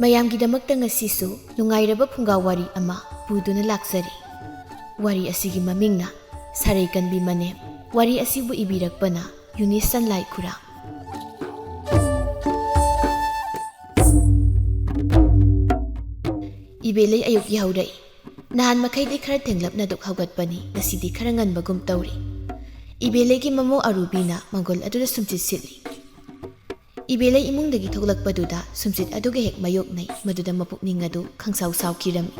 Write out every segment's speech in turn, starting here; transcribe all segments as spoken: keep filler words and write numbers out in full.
ꯃꯌꯥꯝꯒꯤꯗꯃꯛꯇ ꯉꯁꯤꯁꯨ ꯅꯨꯡꯉꯥꯏꯔꯕ ꯐꯨꯡꯒꯥ ꯋꯥꯔꯤ ꯑꯃ ꯄꯨꯗꯨꯅ ꯂꯥꯛꯆꯔꯤ꯫ ꯋꯥꯔꯤ ꯑꯁꯤꯒꯤ ꯃꯃꯤꯡꯅ ꯁꯥꯔꯩ ꯀꯟꯕꯤ ꯃꯅꯦꯝ꯫ ꯋꯥꯔꯤ ꯑꯁꯤꯕꯨ ꯏꯕꯤꯔꯛꯄꯅ ꯌꯨꯅꯤꯁꯟ ꯂꯥꯏꯈꯨꯔꯥ꯫ ꯏꯕꯦꯂꯩ ꯑꯌꯨꯛ ꯌꯥꯍꯧꯔꯛꯏ꯫ ꯅꯍꯥꯟ ꯃꯈꯩꯗꯤ ꯈꯔ ꯊꯦꯡꯂꯞꯅ ꯑꯗꯨꯛ ꯍꯧꯒꯠꯄꯅꯤ, ꯉꯁꯤꯗꯤ ꯈꯔ ꯉꯟꯕꯒꯨꯝ ꯇꯧꯔꯤ꯫ ꯏꯕꯦꯂꯩꯒꯤ ꯃꯃꯧ ꯑꯔꯨꯕꯤꯅ ꯃꯪꯒꯣꯜ ꯑꯗꯨꯗ ꯁꯨꯝꯆꯤꯠ ꯁꯤꯠꯂꯤ꯫ ꯏꯕꯦꯂꯩ ꯏꯃꯨꯡꯗꯒꯤ ꯊꯣꯛꯂꯛꯄꯗꯨꯗ ꯁꯨꯝꯆꯤꯠ ꯑꯗꯨꯒ ꯍꯦꯛ ꯃꯥꯌꯣꯛꯅꯩ, ꯃꯗꯨꯗ ꯃꯄꯨꯛꯅꯤꯡ ꯑꯗꯨ ꯈꯪꯁꯥꯎ ꯁꯥꯎꯈꯤꯔꯝꯃꯤ꯫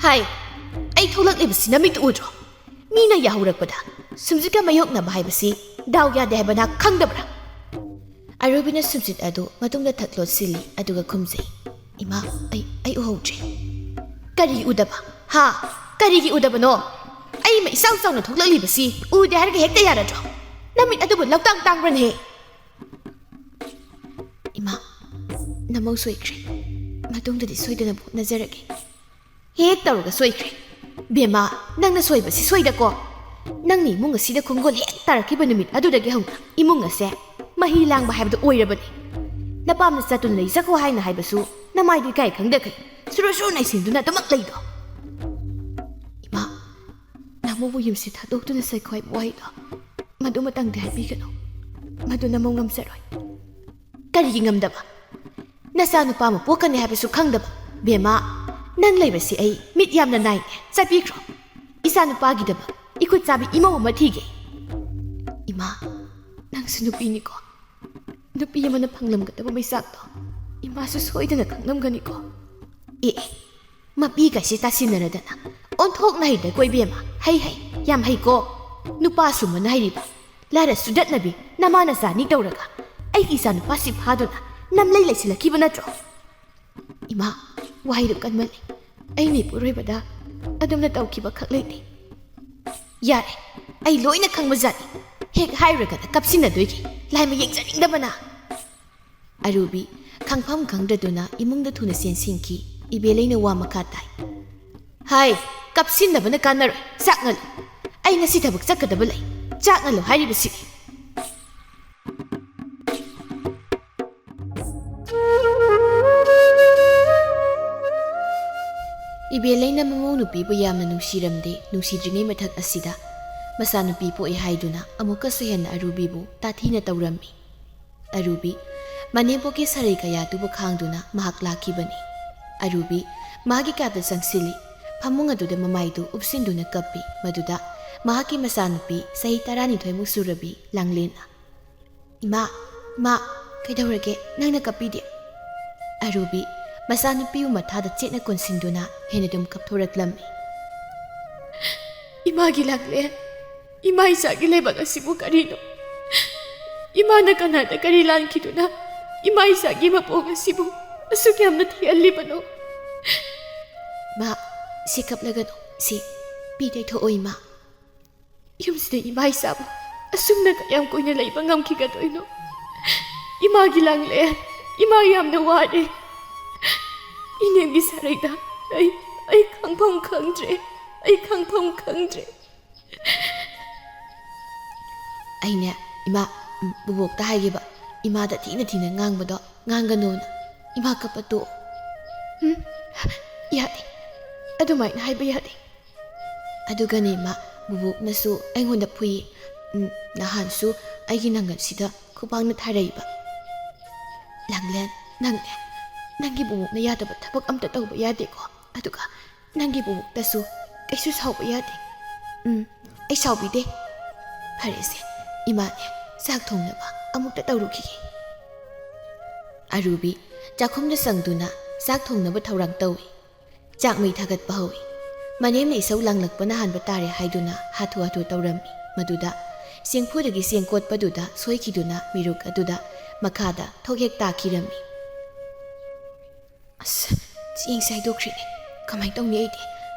ꯍꯥꯏ, ꯑꯩ ꯊꯣꯛꯂꯛꯂꯤꯕꯁꯤ ꯅꯃꯤꯠꯇ ꯎꯗ꯭ꯔꯣ? ꯃꯤꯅ ꯌꯥꯍꯧꯔꯛꯄꯗ ꯁꯨꯝꯆꯤꯠꯀ ꯃꯥꯌꯣꯛꯅꯕ ꯍꯥꯏꯕꯁꯤ ꯗꯥꯎ ꯌꯥꯗꯦ ꯍꯥꯏꯕ ꯅꯍꯥꯛ ꯈꯪꯗꯕ꯭ꯔꯥ? ꯑꯔꯨꯕꯤꯅ ꯁꯨꯝꯆꯤꯠ ꯑꯗꯨ ꯃꯇꯨꯡꯗ ꯊꯛ ꯂꯣꯠꯁꯤꯜꯂꯤ, ꯑꯗꯨꯒ ꯈꯨꯝꯖꯩ, "ꯏꯃꯥ, ꯑꯩ, ꯑꯩ ꯎꯍꯧꯗ꯭ꯔꯦ꯫" "ꯀꯔꯤ ꯎꯗꯕ? ꯍꯥ? ꯀꯔꯤꯒꯤ ꯎꯗꯕꯅꯣ? ꯑꯩ ꯑꯃ ꯏꯆꯥꯎ ꯆꯥꯎꯅ ꯊꯣꯛꯂꯛꯂꯤꯕꯁꯤ ꯎꯗꯦ ꯍꯥꯏꯔꯒ ꯍꯦꯛꯇ ꯌꯥꯔꯗ꯭ꯔꯣ? ꯅꯃꯤꯠ ꯑꯗꯨꯕꯨ ꯂꯧꯇꯥꯡ ꯇꯥꯡꯕ꯭ꯔꯅꯦꯍꯦ?" "ꯏꯃꯥ, ꯅꯃꯧ ꯁꯣꯏꯈ꯭ꯔꯦ꯫ ꯃꯇꯨꯡꯗꯗꯤ ꯁꯣꯏꯗꯅꯕ ꯍꯣꯠꯅꯖꯔꯒꯦ꯫" "ꯍꯦꯛ ꯇꯧꯔꯒ ꯁꯣꯏꯈ꯭ꯔꯦ꯫ ꯕꯦꯝꯃ, ꯅꯪꯅ ꯁꯣꯏꯕꯁꯤ ꯁꯣꯏꯗꯀꯣ꯫ ꯅꯪꯅ ꯏꯃꯨꯡ ꯑꯁꯤꯗ ꯈꯣꯡꯒꯨꯜ ꯍꯦꯛ ꯇꯥꯔꯛꯈꯤꯕ ꯅꯨꯃꯤꯠ ꯑꯗꯨꯗꯒꯤ ꯍꯧꯅ ꯏꯃꯨꯡ ꯑꯁꯦ ꯃꯍꯤ ꯂꯥꯡꯕ ꯍꯥꯏꯕꯗꯨ ꯑꯣꯏꯔꯕꯅꯤ꯫ ꯅꯄꯥꯝꯅ ꯆꯠꯇꯨꯅ ꯂꯩꯖꯈꯣ ꯍꯥꯏꯅ ꯍꯥꯏꯕꯁꯨ ꯅꯃꯥꯏꯗꯨ ꯏꯀꯥꯏ ꯈꯪꯗꯈꯩ ꯁꯨꯔꯨ ꯁꯨꯔꯨ ꯅꯩꯁꯤꯟꯗꯨꯅ ꯑꯗꯨꯃꯛ ꯂꯩꯗꯣ꯫" "ꯏꯃꯥ, ꯅꯃꯧꯕꯨ ꯌꯨꯝꯁꯤ ꯊꯥꯗꯣꯛꯇꯨꯅ ꯆꯠꯈꯣ ꯍꯥꯏꯕ ꯋꯥꯍꯩꯗꯣ ꯃꯗꯨꯃꯇꯪꯗꯤ ꯍꯥꯏꯕꯤꯒꯅꯨ꯫ ꯃꯗꯨ ꯅꯃꯧ ꯉꯝꯖꯔꯣꯏ꯫" "ꯀꯔꯤꯒꯤ ꯉꯝꯗꯕ? ꯅꯆꯥꯅꯨꯄꯥ ꯑꯃ ꯄꯣꯛꯀꯅꯤ ꯍꯥꯏꯕꯁꯨ ꯈꯪꯗꯕ꯫ ꯕꯦꯝꯃ, ꯅꯪ ꯂꯩꯕꯁꯤ ꯑꯩ ꯃꯤꯠ ꯌꯥꯝꯅ ꯅꯥꯏ꯫ ꯆꯠꯄꯤꯈ꯭ꯔꯣ꯫ ꯏꯆꯥꯅꯨꯄꯥꯒꯤꯗꯃꯛ ꯏꯈꯨꯠ ꯆꯥꯕꯤ ꯏꯃꯧ ꯑꯃ ꯊꯤꯒꯦ꯫" "ꯏꯃꯥ, ꯅꯪꯁꯨ ꯅꯨꯄꯤꯅꯤꯀꯣ꯫ ꯅꯨꯄꯤ ꯑꯃꯅ ꯐꯪꯂꯝꯒꯗꯕ ꯃꯩꯆꯥꯛꯇꯣ ꯏꯃꯥꯁꯨ ꯁꯣꯏꯗꯅ ꯈꯪꯂꯝꯒꯅꯤꯀꯣ꯫" "ꯑꯦ, ꯑꯦ, ꯃꯄꯤꯒꯁꯦ ꯇꯥꯁꯤꯟꯅꯔꯗꯅ ꯑꯣꯟꯊꯣꯛꯅ ꯍꯩꯗꯀꯣ ꯏꯕꯦꯝꯃ꯫ ꯍꯩ, ꯍꯩ, ꯌꯥꯝ ꯍꯩꯀꯣ꯫ ꯅꯨꯄꯥ ꯁꯨꯝꯕꯅ ꯍꯩꯔꯤꯕ꯫ ꯂꯥꯏꯔ ꯁꯨꯗꯠꯅꯕꯤ ꯅꯃꯥ ꯅꯆꯥ ꯑꯅꯤ ꯇꯧꯔꯒ ꯑꯩꯒꯤ ꯏꯆꯥꯅꯨꯄꯥꯁꯤ ꯐꯥꯗꯨꯅ ꯅꯝꯂꯩ ꯂꯩꯁꯤꯜꯂꯛꯈꯤꯕ ꯅꯠꯇ꯭ꯔꯣ?" "ꯏꯃꯥ, ꯋꯥꯍꯩꯗꯨ ꯀꯟꯃꯜꯂꯤ꯫ ꯑꯩꯅ ꯏꯄꯨꯔꯣꯏꯕꯗ ꯑꯗꯨꯝꯅ ꯇꯧꯈꯤꯕ ꯈꯛ ꯂꯩꯇꯦ꯫" "ꯌꯥꯔꯦ, ꯑꯩ ꯂꯣꯏꯅ ꯈꯪꯕꯖꯥꯠꯅꯤ꯫ ꯍꯦꯛ ꯍꯥꯏꯔꯨꯔꯒꯅ ꯀꯞꯁꯤꯟꯅꯗꯣꯏꯒꯤ ꯂꯥꯏꯃ ꯌꯦꯡꯖꯅꯤꯡꯗꯕꯅ꯫" ꯑꯔꯨꯕꯤ ꯈꯪꯐꯝ ꯈꯪꯗ꯭ꯔꯗꯨꯅ ꯏꯃꯨꯡꯗ ꯊꯨꯅ ꯆꯦꯟꯁꯤꯟꯈꯤ꯫ ꯏꯕꯦꯂꯩꯅ ꯋꯥ ꯃꯈꯥ ꯇꯥꯏ꯫ "ꯍꯥꯏ, ꯀꯞꯁꯤꯟꯅꯕꯅ ꯀꯥꯟꯅꯔꯣꯏ, ꯆꯥꯛ ꯉꯜꯂꯨ꯫ ꯑꯩ ꯉꯁꯤ ꯊꯕꯛ ꯆꯠꯀꯗꯕ ꯂꯩ, ꯆꯥꯛ ꯉꯜꯂꯨ ꯍꯥꯏꯔꯤꯕꯁꯤꯅꯤ꯫" ꯏꯕꯦꯂꯩꯅ ꯃꯃꯧ ꯅꯨꯄꯤꯕꯨ ꯌꯥꯝꯅ ꯅꯨꯡꯁꯤꯔꯝꯗꯦ꯫ ꯅꯨꯡꯁꯤꯗ꯭ꯔꯤꯉꯩ ꯃꯊꯛ ꯑꯁꯤꯗ ꯃꯆꯥꯅꯨꯄꯤ ꯄꯣꯛꯏ ꯍꯥꯏꯗꯨꯅ ꯑꯃꯨꯛꯀꯁꯨ ꯍꯦꯟꯅ ꯑꯔꯨꯕꯤꯕꯨ ꯇꯥꯊꯤꯅ ꯇꯧꯔꯝꯃꯤ꯫ ꯑꯔꯨꯕꯤ ꯃꯅꯦꯝꯄꯣꯛꯀꯤ ꯁꯔꯩ ꯀꯌꯥꯗꯨꯕꯨ ꯈꯥꯡꯗꯨꯅ ꯃꯍꯥꯛ ꯂꯥꯛꯈꯤꯕꯅꯤ꯫ ꯑꯔꯨꯕꯤ ꯃꯥꯒꯤ ꯀꯥꯗ ꯆꯪꯁꯤꯜꯂꯤ꯫ ꯐꯃꯨꯡ ꯑꯗꯨꯗ ꯃꯃꯥꯏꯗꯨ ꯎꯞꯁꯤꯟꯗꯨꯅ ꯀꯞꯄꯤ꯫ ꯃꯗꯨꯗ ꯃꯍꯥꯛꯀꯤ ꯃꯆꯥꯅꯨꯄꯤ ꯆꯍꯤ ꯇꯔꯥꯅꯤꯊꯣꯏꯃꯨꯛ ꯁꯨꯔꯕꯤ ꯂꯥꯡꯂꯦꯟꯅ, "ꯏꯃꯥ, ꯏꯃꯥ, ꯀꯩꯗꯧꯔꯒꯦ? ꯅꯪꯅ ꯀꯞꯄꯤꯗꯤ?" ꯑꯔꯨꯕꯤ ꯃꯆꯥꯅꯨꯄꯤꯕꯨ ꯃꯊꯥꯗ ꯆꯦꯠꯅ ꯀꯣꯟꯁꯤꯟꯗꯨꯅ ꯍꯦꯟꯅ ꯑꯗꯨꯝ ꯀꯞꯊꯣꯔꯛꯂꯝꯃꯤ꯫ "ꯏꯃꯥꯒꯤ ꯂꯥꯡꯂꯦꯟ, ꯏꯃꯥ ꯏꯆꯥꯒꯤ ꯂꯩꯕꯥꯛ ꯑꯁꯤꯕꯨ ꯀꯔꯤꯅꯣ? ꯏꯃꯥꯅ ꯀꯅꯥꯗ ꯀꯔꯤ ꯂꯥꯟꯈꯤꯗꯨꯅ ꯏꯃꯥ ꯏꯆꯥꯒꯤ ꯃꯄꯣꯛ ꯑꯁꯤꯕꯨ ꯑꯁꯨꯛ ꯌꯥꯝꯅ ꯊꯤꯍꯜꯂꯤꯕꯅꯣ?" "ꯃꯥ, ꯁꯤ ꯀꯞꯂꯒꯅꯨ, ꯁꯤ ꯄꯤ ꯇꯩꯊꯣꯛꯑꯣ ꯏꯃꯥ꯫ ꯌꯨꯝꯁꯤꯗ ꯏꯃꯥ ꯏꯆꯥꯕꯨ ꯑꯁꯨꯝꯅ ꯀꯌꯥꯝ ꯀꯨꯏꯅ ꯂꯩꯕ ꯉꯝꯈꯤꯒꯗꯣꯏꯅꯣ? ꯏꯃꯥꯒꯤ ꯂꯥꯡꯂꯦꯟ, ꯏꯃꯥ ꯌꯥꯝꯅ ꯋꯥꯔꯦ꯫ ꯏꯅꯦꯝꯒꯤ ꯁꯔꯩꯗ ꯑꯩ, ꯑꯩ ꯈꯪꯐꯝ ꯈꯪꯗ꯭ꯔꯦ, ꯑꯩ ꯈꯪꯐꯝ ꯈꯪꯗ꯭ꯔꯦ꯫" "ꯑꯩꯅꯦ, ꯏꯃꯥ, ꯎꯝ, ꯕꯨꯕꯣꯛꯇ ꯍꯥꯏꯒꯦꯕ, ꯏꯃꯥꯗ ꯊꯤꯅ ꯊꯤꯅ ꯉꯥꯡꯕꯗꯣ ꯉꯥꯡꯒꯅꯣꯅ꯫ ꯏꯃꯥ ꯀꯞꯄ ꯇꯣꯛꯑꯣ꯫" "ꯎꯝ, ꯌꯥꯗꯦ, ꯑꯗꯨꯃꯥꯏꯅ ꯍꯥꯏꯕ ꯌꯥꯗꯦ꯫ ꯑꯗꯨꯒꯅꯦ ꯏꯃꯥ, ꯕꯨꯕꯣꯛꯅꯁꯨ ꯑꯩꯉꯣꯟꯗ ꯐꯨꯏ꯫ ꯎꯝ, ꯅꯍꯥꯟꯁꯨ ꯑꯩꯒꯤ ꯅꯪꯒꯟꯁꯤꯗ ꯈꯨꯕꯥꯛꯅ ꯊꯥꯔꯛꯏꯕ꯫" "ꯂꯥꯡꯂꯦꯟ, ꯅꯪꯅꯦ, ꯅꯪꯒꯤ ꯕꯨꯕꯣꯛꯅ ꯌꯥꯗꯕ ꯊꯕꯛ ꯑꯝꯇ ꯇꯧꯕ ꯌꯥꯗꯦꯀꯣ꯫ ꯑꯗꯨꯒ ꯅꯪꯒꯤ ꯕꯨꯕꯣꯛꯇꯁꯨ ꯀꯩꯁꯨ ꯁꯥꯎꯕ ꯌꯥꯗꯦ꯫" "ꯎꯝ, ꯑꯩ ꯁꯥꯎꯕꯤꯗꯦ꯫ ꯐꯔꯦꯁꯦ, ꯏꯃꯥꯅꯦ, ꯆꯥꯛ ꯊꯣꯡꯅꯕ ꯑꯃꯨꯛꯇ ꯇꯧꯔꯨꯈꯤꯒꯦ꯫" ꯑꯔꯨꯕꯤ ꯆꯥꯛꯈꯨꯝꯗ ꯆꯪꯗꯨꯅ ꯆꯥꯛ ꯊꯣꯡꯅꯕ ꯊꯧꯔꯥꯡ ꯇꯧꯏ꯫ ꯆꯥꯛ ꯃꯩ ꯊꯥꯒꯠꯄ ꯍꯧꯏ꯫ ꯃꯅꯦꯝꯅ ꯏꯁꯧ ꯂꯥꯡꯂꯛꯄꯅ ꯍꯥꯟꯕ ꯇꯥꯔꯦ ꯍꯥꯏꯗꯨꯅ ꯍꯥꯊꯨ ꯍꯥꯊꯨ ꯇꯧꯔꯝꯃꯤ꯫ ꯃꯗꯨꯗ ꯆꯦꯡꯐꯨꯗꯒꯤ ꯆꯦꯡ ꯀꯣꯠꯄꯗꯨꯗ ꯁꯣꯏꯈꯤꯗꯨꯅ ꯃꯤꯔꯨꯛ ꯑꯗꯨꯗ ꯃꯈꯥꯗ ꯊꯣꯛ ꯍꯦꯛ ꯇꯥꯈꯤꯔꯝꯃꯤ꯫ "ꯑꯁ, ꯆꯦꯡꯁꯦ ꯍꯩꯗꯣꯛꯈ꯭ꯔꯦꯅꯦ꯫ ꯀꯃꯥꯏꯅ ꯇꯧꯅꯤ ꯑꯩꯗꯤ?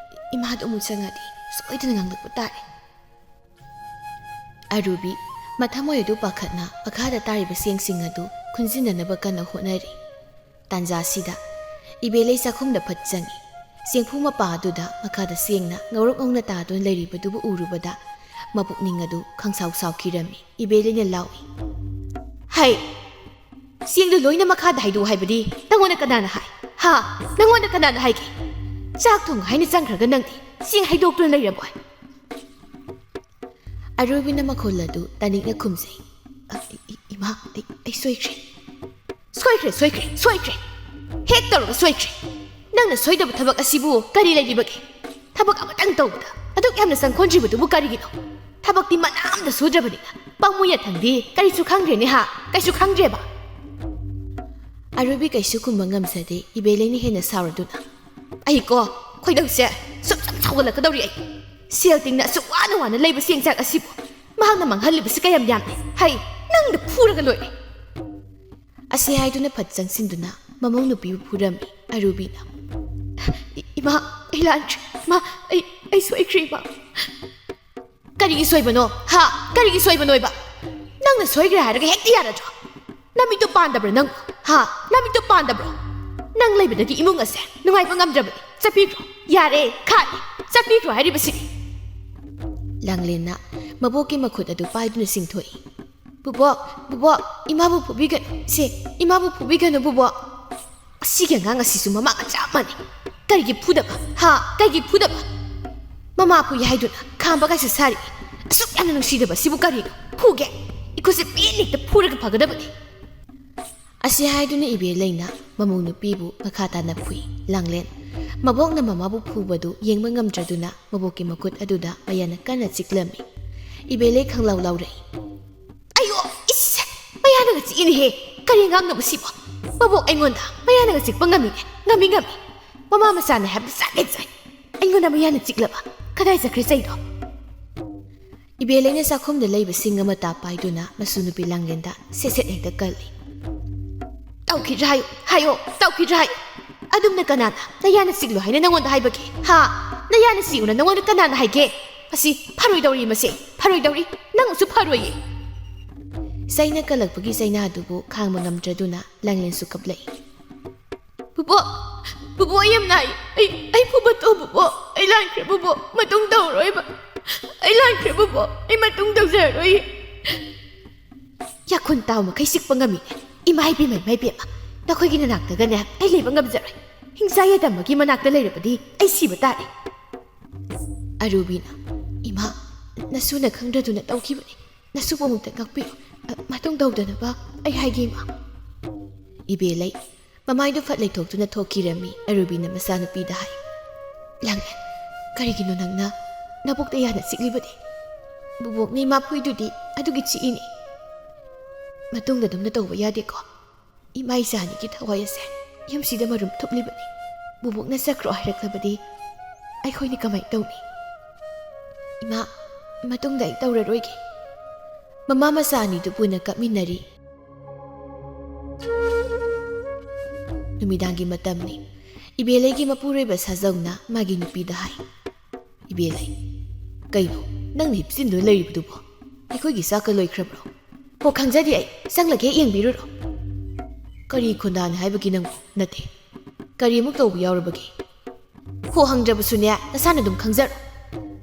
ꯏꯃꯥꯗꯣ ꯑꯃꯨꯛ ꯆꯪꯉꯗꯤ ꯁꯣꯏꯗꯅ ꯉꯥꯡꯂꯛꯄ ꯇꯥꯔꯦ꯫" ꯑꯔꯨꯕꯤ ꯃꯊꯃꯣꯏ ꯑꯗꯨ ꯄꯥꯈꯠꯅ ꯃꯈꯥꯗ ꯇꯥꯔꯤꯕ ꯆꯦꯡꯁꯤꯡ ꯑꯗꯨ ꯈꯨꯟꯖꯤꯟꯅꯅꯕ ꯀꯟꯅ ꯍꯣꯠꯅꯔꯤ꯫ ꯇꯥꯟꯖꯥꯁꯤꯗ ꯏꯕꯦꯂꯩ ꯆꯥꯛꯈꯨꯝꯗ ꯐꯠ ꯆꯪꯏ꯫ ꯆꯦꯡꯐꯨ ꯃꯄꯥ ꯑꯗꯨꯗ ꯃꯈꯥꯗ ꯆꯦꯡꯅ ꯉꯧꯔꯣꯛ ꯉꯧꯅ ꯇꯥꯗꯨꯅ ꯂꯩꯔꯤꯕꯗꯨꯕꯨ ꯎꯔꯨꯕꯗ ꯃꯄꯨꯛꯅꯤꯡ ꯑꯗꯨ ꯈꯪꯁꯥꯎ ꯁꯥꯎꯈꯤꯔꯝꯃꯤ꯫ ꯏꯕꯦꯂꯩꯅ ꯂꯥꯎꯏ, "ꯍꯩ! ꯆꯦꯡꯗꯨ ꯂꯣꯏꯅ ꯃꯈꯥꯗ ꯍꯩꯗꯣꯛꯎ ꯍꯥꯏꯕꯗꯤ ꯅꯪꯉꯣꯟꯗ ꯀꯅꯥꯅ ꯍꯥꯏ? ꯍꯥ? ꯅꯪꯉꯣꯟꯗ ꯀꯅꯥꯅ ꯍꯥꯏꯒꯦ?" ꯆꯥꯛ ꯊꯣꯡ ꯍꯥꯏꯅ ꯆꯪꯈ꯭ꯔꯒ ꯅꯪꯗꯤ ꯆꯦꯡ ꯍꯩꯗꯣꯛꯇꯨꯅ ꯂꯩꯔꯕꯣꯏ?" ꯑꯔꯣꯏꯕꯤꯅ ꯃꯈꯣꯜ ꯑꯗꯨ ꯇꯥꯅꯤꯡꯅ ꯈꯨꯝꯖꯩ꯫ "ꯑ, ꯏ-, ꯏ-, ꯏꯃꯥ, ꯑꯩ, ꯑꯩ ꯁꯣꯏꯈ꯭ꯔꯦ꯫ ꯁꯣꯏꯈ꯭ꯔꯦ, ꯁꯣꯏꯈ꯭ꯔꯦ, ꯁꯣꯏꯈ꯭ꯔꯦ꯫ ꯍꯦꯛ ꯇꯧꯔꯒ ꯁꯣꯏꯈ꯭ꯔꯦ꯫ ꯅꯪꯅ ꯁꯣꯏꯗꯕ ꯊꯕꯛ ꯑꯁꯤꯕꯨ ꯀꯔꯤ ꯂꯩꯔꯤꯕꯒꯦ? ꯊꯕꯛ ꯑꯃꯇꯪ ꯇꯧꯕꯗ ꯑꯗꯨꯛ ꯌꯥꯝꯅ ꯆꯪꯈꯣꯟꯗ꯭ꯔꯤꯕꯗꯨꯕꯨ ꯀꯔꯤꯒꯤꯅꯣ? ꯊꯕꯛꯇꯤ ꯃꯅꯥ ꯑꯃꯇ ꯁꯨꯗ꯭ꯔꯕꯅꯤꯅ ꯄꯥꯝꯃꯨ ꯌꯥꯊꯪꯗꯤ ꯀꯔꯤꯁꯨ ꯈꯪꯗ꯭ꯔꯦꯅꯦ ꯍꯥ? ꯀꯩꯁꯨ ꯈꯪꯗ꯭ꯔꯦꯕ?" ꯑꯔꯣꯏꯕꯤ ꯀꯩꯁꯨ ꯈꯨꯝꯕ ꯉꯝꯖꯗꯦ꯫ ꯏꯕꯦꯂꯩꯅ ꯍꯦꯟꯅ ꯁꯥꯎꯔꯗꯨꯅ, "ꯑꯩꯀꯣ, ꯈꯣꯏꯗꯧꯁꯦ ꯁꯨꯝ ꯁꯨꯝ ꯁꯥꯎꯒꯠꯂꯛꯀꯗꯧꯔꯤ ꯑꯩ꯫ ꯁꯦꯜ ꯇꯤꯡꯅ ꯑꯁꯨꯛ ꯋꯥꯅ ꯋꯥꯅ ꯂꯩꯕ ꯆꯦꯡ ꯆꯥꯛ ꯑꯁꯤꯕꯨ ꯃꯍꯥꯛꯅ ꯃꯥꯡꯍꯜꯂꯤꯕꯁꯤ ꯀꯌꯥꯝ ꯌꯥꯝꯃꯤ? ꯍꯩ, ꯅꯪꯗ ꯐꯨꯔꯒ ꯂꯣꯏꯔꯦ!" ꯑꯁꯤ ꯍꯥꯏꯗꯨꯅ ꯐꯠ ꯆꯪꯁꯤꯟꯗꯨꯅ ꯃꯃꯧ ꯅꯨꯄꯤꯕꯨ ꯐꯨꯔꯝꯃꯤ ꯑꯔꯨꯕꯤꯅ꯫ "ꯏ-, ꯏꯃꯥ, ꯑꯩ ꯂꯥꯟꯈ꯭ꯔꯦ꯫ ꯏꯃꯥ, ꯑꯩ, ꯑꯩ ꯁꯣꯏꯈ꯭ꯔꯦ, ꯏꯃꯥ꯫" "ꯀꯔꯤꯒꯤ ꯁꯣꯏꯕꯅꯣ? ꯍꯥ? ꯀꯔꯤꯒꯤ ꯁꯣꯏꯕꯅꯣꯏꯕ? ꯅꯪꯅ ꯁꯣꯏꯈ꯭ꯔꯦ ꯍꯥꯏꯔꯒ ꯍꯦꯛꯇ ꯌꯥꯔꯗ꯭ꯔꯣ? ꯅꯃꯤꯠꯇꯣ ꯄꯥꯟꯗꯕ꯭ꯔꯣ ꯅꯪ? ꯍꯥ? ꯅꯃꯤꯠꯇꯣ ꯄꯥꯟꯗꯕ꯭ꯔꯣ? ꯅꯪ ꯂꯩꯕꯗꯒꯤ ꯏꯃꯨꯡ ꯑꯁꯦ ꯅꯨꯡꯉꯥꯏꯕ ꯉꯝꯗ꯭ꯔꯕꯅꯤ꯫ ꯆꯠꯄꯤꯈ꯭ꯔꯣ꯫ ꯌꯥꯔꯦ, ꯈꯥꯠꯂꯦ꯫ ꯆꯠꯄꯤꯈ꯭ꯔꯣ ꯍꯥꯏꯔꯤꯕꯁꯤꯗꯤ꯫" ꯂꯥꯡꯂꯦꯟꯅ ꯃꯕꯣꯛꯀꯤ ꯃꯈꯨꯠ ꯑꯗꯨ ꯄꯥꯏꯗꯨꯅ ꯆꯤꯡꯊꯣꯛꯏ꯫ "ꯕꯨꯕꯣꯛ, ꯕꯨꯕꯣꯛ, ꯏꯃꯥꯕꯨ ꯐꯨꯕꯤꯒꯅꯨ꯫ ꯁꯦ, ꯏꯃꯥꯕꯨ ꯐꯨꯕꯤꯒꯅꯨ, ꯕꯨꯕꯣꯛ꯫" ꯑꯁꯤꯒꯤ ꯑꯉꯥꯡ ꯑꯁꯤꯁꯨ ꯃꯃꯥꯒ ꯆꯞ ꯃꯥꯟꯅꯩ꯫ ꯀꯔꯤꯒꯤ ꯐꯨꯗꯕ? ꯍꯥ? ꯀꯔꯤꯒꯤ ꯐꯨꯗꯕ? ꯃꯃꯥ ꯐꯨꯏ ꯍꯥꯏꯗꯨꯅ ꯈꯥꯝꯕ ꯀꯥꯏꯁꯨ ꯁꯥꯔꯤ꯫ ꯑꯁꯨꯛ ꯌꯥꯝꯅ ꯅꯨꯡꯁꯤꯗꯕ ꯁꯤꯕꯨ ꯀꯔꯤꯅꯣ? ꯐꯨꯒꯦ꯫ ꯏꯈꯨꯠꯁꯦ ꯄꯦꯟꯅ ꯍꯦꯛꯇ ꯐꯨꯔꯒ ꯐꯒꯗꯕꯅꯤ꯫ ꯑꯁꯤ ꯍꯥꯏꯗꯨꯅ ꯏꯕꯦꯂꯩꯅ ꯃꯃꯧ ꯅꯨꯄꯤꯕꯨ ꯃꯈꯥ ꯇꯥꯅ ꯐꯨꯏ꯫ ꯂꯥꯡꯂꯦꯟ ꯃꯕꯣꯛꯅ ꯃꯃꯥꯕꯨ ꯐꯨꯕꯗꯨ ꯌꯦꯡꯕ ꯉꯝꯗ꯭ꯔꯗꯨꯅ ꯃꯕꯣꯛꯀꯤ ꯃꯈꯨꯠ ꯑꯗꯨꯗ ꯃꯌꯥꯅ ꯀꯟꯅ ꯆꯤꯛꯂꯝꯃꯤ꯫ ꯏꯕꯦꯂꯩ ꯈꯪꯂꯥꯎ ꯂꯥꯎꯔꯛꯏ꯫ "ꯑꯌꯣ! ꯏꯁ! ꯃꯌꯥꯅꯒ ꯆꯤꯛꯏꯅꯦꯍꯦ! ꯀꯔꯤ ꯑꯉꯥꯡꯅꯣꯕ ꯁꯤꯕꯣ? ꯃꯕꯣꯛ ꯑꯩꯉꯣꯟꯗ ꯃꯌꯥꯅꯒ ꯆꯤꯛꯄ ꯉꯝꯃꯤꯅꯦ! ꯉꯝꯃꯤ, ꯉꯝꯃꯤ! ꯃꯃꯥ ꯃꯆꯥꯅꯦ ꯍꯥꯏꯕꯗꯤ ꯆꯥꯛ ꯍꯦꯛ ꯆꯥꯏ꯫ ꯑꯩꯉꯣꯟꯗ ꯃꯌꯥꯅ ꯆꯤꯛꯂꯕ? ꯀꯗꯥꯏ ꯆꯠꯈ꯭ꯔꯦ ꯆꯩꯗꯣ?" ꯏꯕꯦꯂꯩꯅ ꯆꯥꯛꯈꯨꯝꯗ ꯂꯩꯕ ꯁꯤꯡ ꯑꯃ ꯇꯥ ꯄꯥꯏꯗꯨꯅ ꯃꯁꯨ ꯅꯨꯄꯤ ꯂꯥꯡꯂꯦꯟꯗ ꯁꯦꯠ ꯁꯦꯠ ꯍꯦꯛꯇ ꯀꯜꯂꯤ꯫ "ꯇꯧꯈꯤꯗ꯭ꯔꯥ ꯍꯥꯏꯌꯣ, ꯍꯥꯏꯌꯣ, ꯇꯧꯈꯤꯗ꯭ꯔꯥ ꯍꯥꯏꯌꯣ꯫ ꯑꯗꯨꯝꯅ ꯀꯅꯥꯅ ꯅꯌꯥꯅ ꯆꯤꯛꯂꯣ ꯍꯥꯏꯅ ꯅꯉꯣꯟꯗ ꯍꯥꯏꯕꯒꯦ? ꯍꯥ? ꯅꯌꯥꯅ ꯆꯤꯛꯎꯅ ꯅꯉꯣꯟꯗ ꯀꯅꯥꯅ ꯍꯥꯏꯒꯦ? ꯃꯁꯤ ꯐꯔꯣꯏꯗꯧꯔꯤ, ꯃꯁꯤ ꯐꯔꯣꯏꯗꯧꯔꯤ꯫ ꯅꯪꯁꯨ ꯐꯔꯣꯏꯌꯦ꯫" ꯆꯩꯅ ꯀꯜꯂꯛꯄꯒꯤ ꯆꯩꯅꯥꯗꯨꯕꯨ ꯈꯥꯡꯕ ꯉꯝꯗ꯭ꯔꯗꯨꯅ ꯂꯥꯡꯂꯦꯟꯁꯨ ꯀꯞꯂꯛꯏ꯫ "ꯕꯨꯕꯣꯛ, ꯕꯨꯕꯣꯛ, ꯑꯩ ꯌꯥꯝ ꯅꯥꯏ꯫ ꯑꯩ, ꯑꯩ ꯐꯨꯕ ꯇꯣꯛꯑꯣ, ꯕꯨꯕꯣꯛ꯫ ꯑꯩ ꯂꯥꯟꯈ꯭ꯔꯦ, ꯕꯨꯕꯣꯛ꯫ ꯃꯇꯨꯡ ꯇꯧꯔꯣꯏꯕ꯫ ꯑꯩ ꯂꯥꯟꯈ꯭ꯔꯦ, ꯕꯨꯕꯣꯛ꯫ ꯑꯩ ꯃꯇꯨꯡ ꯇꯧꯖꯔꯔꯣꯏ꯫" ꯌꯥꯈꯨꯟ ꯇꯥꯎ ꯃꯈꯩ ꯆꯤꯛꯄ ꯉꯝꯃꯤ꯫ ꯏꯃꯥ ꯏꯕꯦꯝꯃ, ꯏꯃꯥ ꯏꯕꯦꯝꯃ, ꯅꯈꯣꯏꯒꯤ ꯅꯅꯥꯛꯇꯒꯅꯦ ꯑꯩ ꯂꯩꯕ ꯉꯝꯖꯔꯣꯏ꯫ ꯍꯤꯡꯆꯥ ꯌꯥꯏꯗꯝꯕꯒꯤ ꯃꯅꯥꯛꯇ ꯂꯩꯔꯕꯗꯤ ꯑꯩ ꯁꯤꯕ ꯇꯥꯔꯦ꯫ ꯑꯔꯨꯕꯤꯅ, "ꯏꯃꯥ, ꯅꯁꯨꯅ ꯈꯪꯗ꯭ꯔꯗꯨꯅ ꯇꯧꯈꯤꯕꯅꯤ꯫ ꯅꯁꯨꯕꯨ ꯑꯃꯨꯛꯇ ꯉꯥꯛꯄꯤꯌꯨ꯫ ꯑ, ꯃꯇꯨꯡ ꯇꯧꯗꯅꯕ ꯑꯩ ꯍꯥꯏꯒꯦ, ꯏꯃꯥ꯫" ꯏꯕꯦꯂꯩ ꯃꯃꯥꯏꯗꯨ ꯐꯠ ꯂꯩꯊꯣꯛꯇꯨꯅ ꯊꯣꯛꯈꯤꯔꯝꯃꯤ꯫ ꯑꯔꯨꯕꯤꯅ ꯃꯆꯥꯅꯨꯄꯤꯗ ꯍꯥꯏ, "ꯂꯥꯡꯂꯦꯟ, ꯀꯔꯤꯒꯤꯅꯣ ꯅꯪꯅ ꯅꯕꯨꯛꯇ ꯌꯥꯅ ꯆꯤꯛꯂꯤꯕꯗꯤ? ꯕꯨꯕꯣꯛꯅ ꯏꯃꯥ ꯐꯨꯏꯗꯨꯗꯤ ꯑꯗꯨꯒꯤ ꯆꯤꯛꯏꯅꯤ꯫ ꯃꯇꯨꯡꯗ ꯑꯗꯨꯝꯅ ꯇꯧꯕ ꯌꯥꯗꯦꯀꯣ꯫ ꯏꯃꯥ ꯏꯆꯥ ꯑꯅꯤꯒꯤ ꯊꯋꯥꯏ ꯑꯁꯦ ꯌꯨꯝꯁꯤꯗ ꯃꯔꯨꯝ ꯊꯨꯞꯂꯤꯕꯅꯤ꯫ ꯕꯨꯕꯣꯛꯅ ꯆꯠꯈ꯭ꯔꯣ ꯍꯥꯏꯔꯛꯂꯕꯗꯤ ꯑꯩꯈꯣꯏꯅ ꯀꯃꯥꯏ ꯇꯧꯅꯤ? ꯏꯃꯥ, ꯃꯇꯨꯡꯗ ꯑꯩ ꯇꯧꯔꯔꯣꯏꯒꯦ꯫" ꯃꯃꯥ ꯃꯆꯥ ꯑꯅꯤꯗꯨ ꯄꯨꯟꯅ ꯀꯞꯃꯤꯟꯅꯔꯤ꯫ ꯅꯨꯃꯤꯗꯥꯡꯒꯤ ꯃꯇꯝꯅꯤ꯫ ꯏꯕꯦꯂꯩꯒꯤ ꯃꯄꯨꯔꯣꯏꯕ ꯁꯥꯖꯧꯅ ꯃꯥꯒꯤ ꯅꯨꯄꯤꯗ ꯍꯥꯏ, "ꯏꯕꯦꯂꯩ, ꯀꯩꯅꯣ ꯅꯪꯅ ꯍꯤꯞꯆꯤꯟꯗꯨꯅ ꯂꯩꯔꯤꯕꯗꯨꯕꯣ? ꯑꯩꯈꯣꯏꯒꯤ ꯆꯥꯛꯀ ꯂꯣꯏꯈ꯭ꯔꯕ꯭ꯔꯣ?" "ꯍꯣ, ꯈꯪꯖꯗꯦ ꯑꯩ꯫ ꯆꯪꯂꯒ ꯍꯦꯛ ꯌꯦꯡꯕꯤꯔꯨꯔꯣ꯫" "ꯀꯔꯤ ꯈꯣꯟꯗꯥꯅꯤ ꯍꯥꯏꯕꯒꯤ ꯅꯪꯕꯨ? ꯅꯠꯇꯦ, ꯀꯔꯤ ꯑꯃꯨꯛ ꯇꯧꯕ ꯌꯥꯎꯔꯕꯒꯦ?" "ꯍꯣ, ꯍꯪꯗ꯭ꯔꯕꯁꯨꯅꯦ, ꯅꯁꯥꯅ ꯑꯗꯨꯝ ꯈꯪꯖꯔꯣ꯫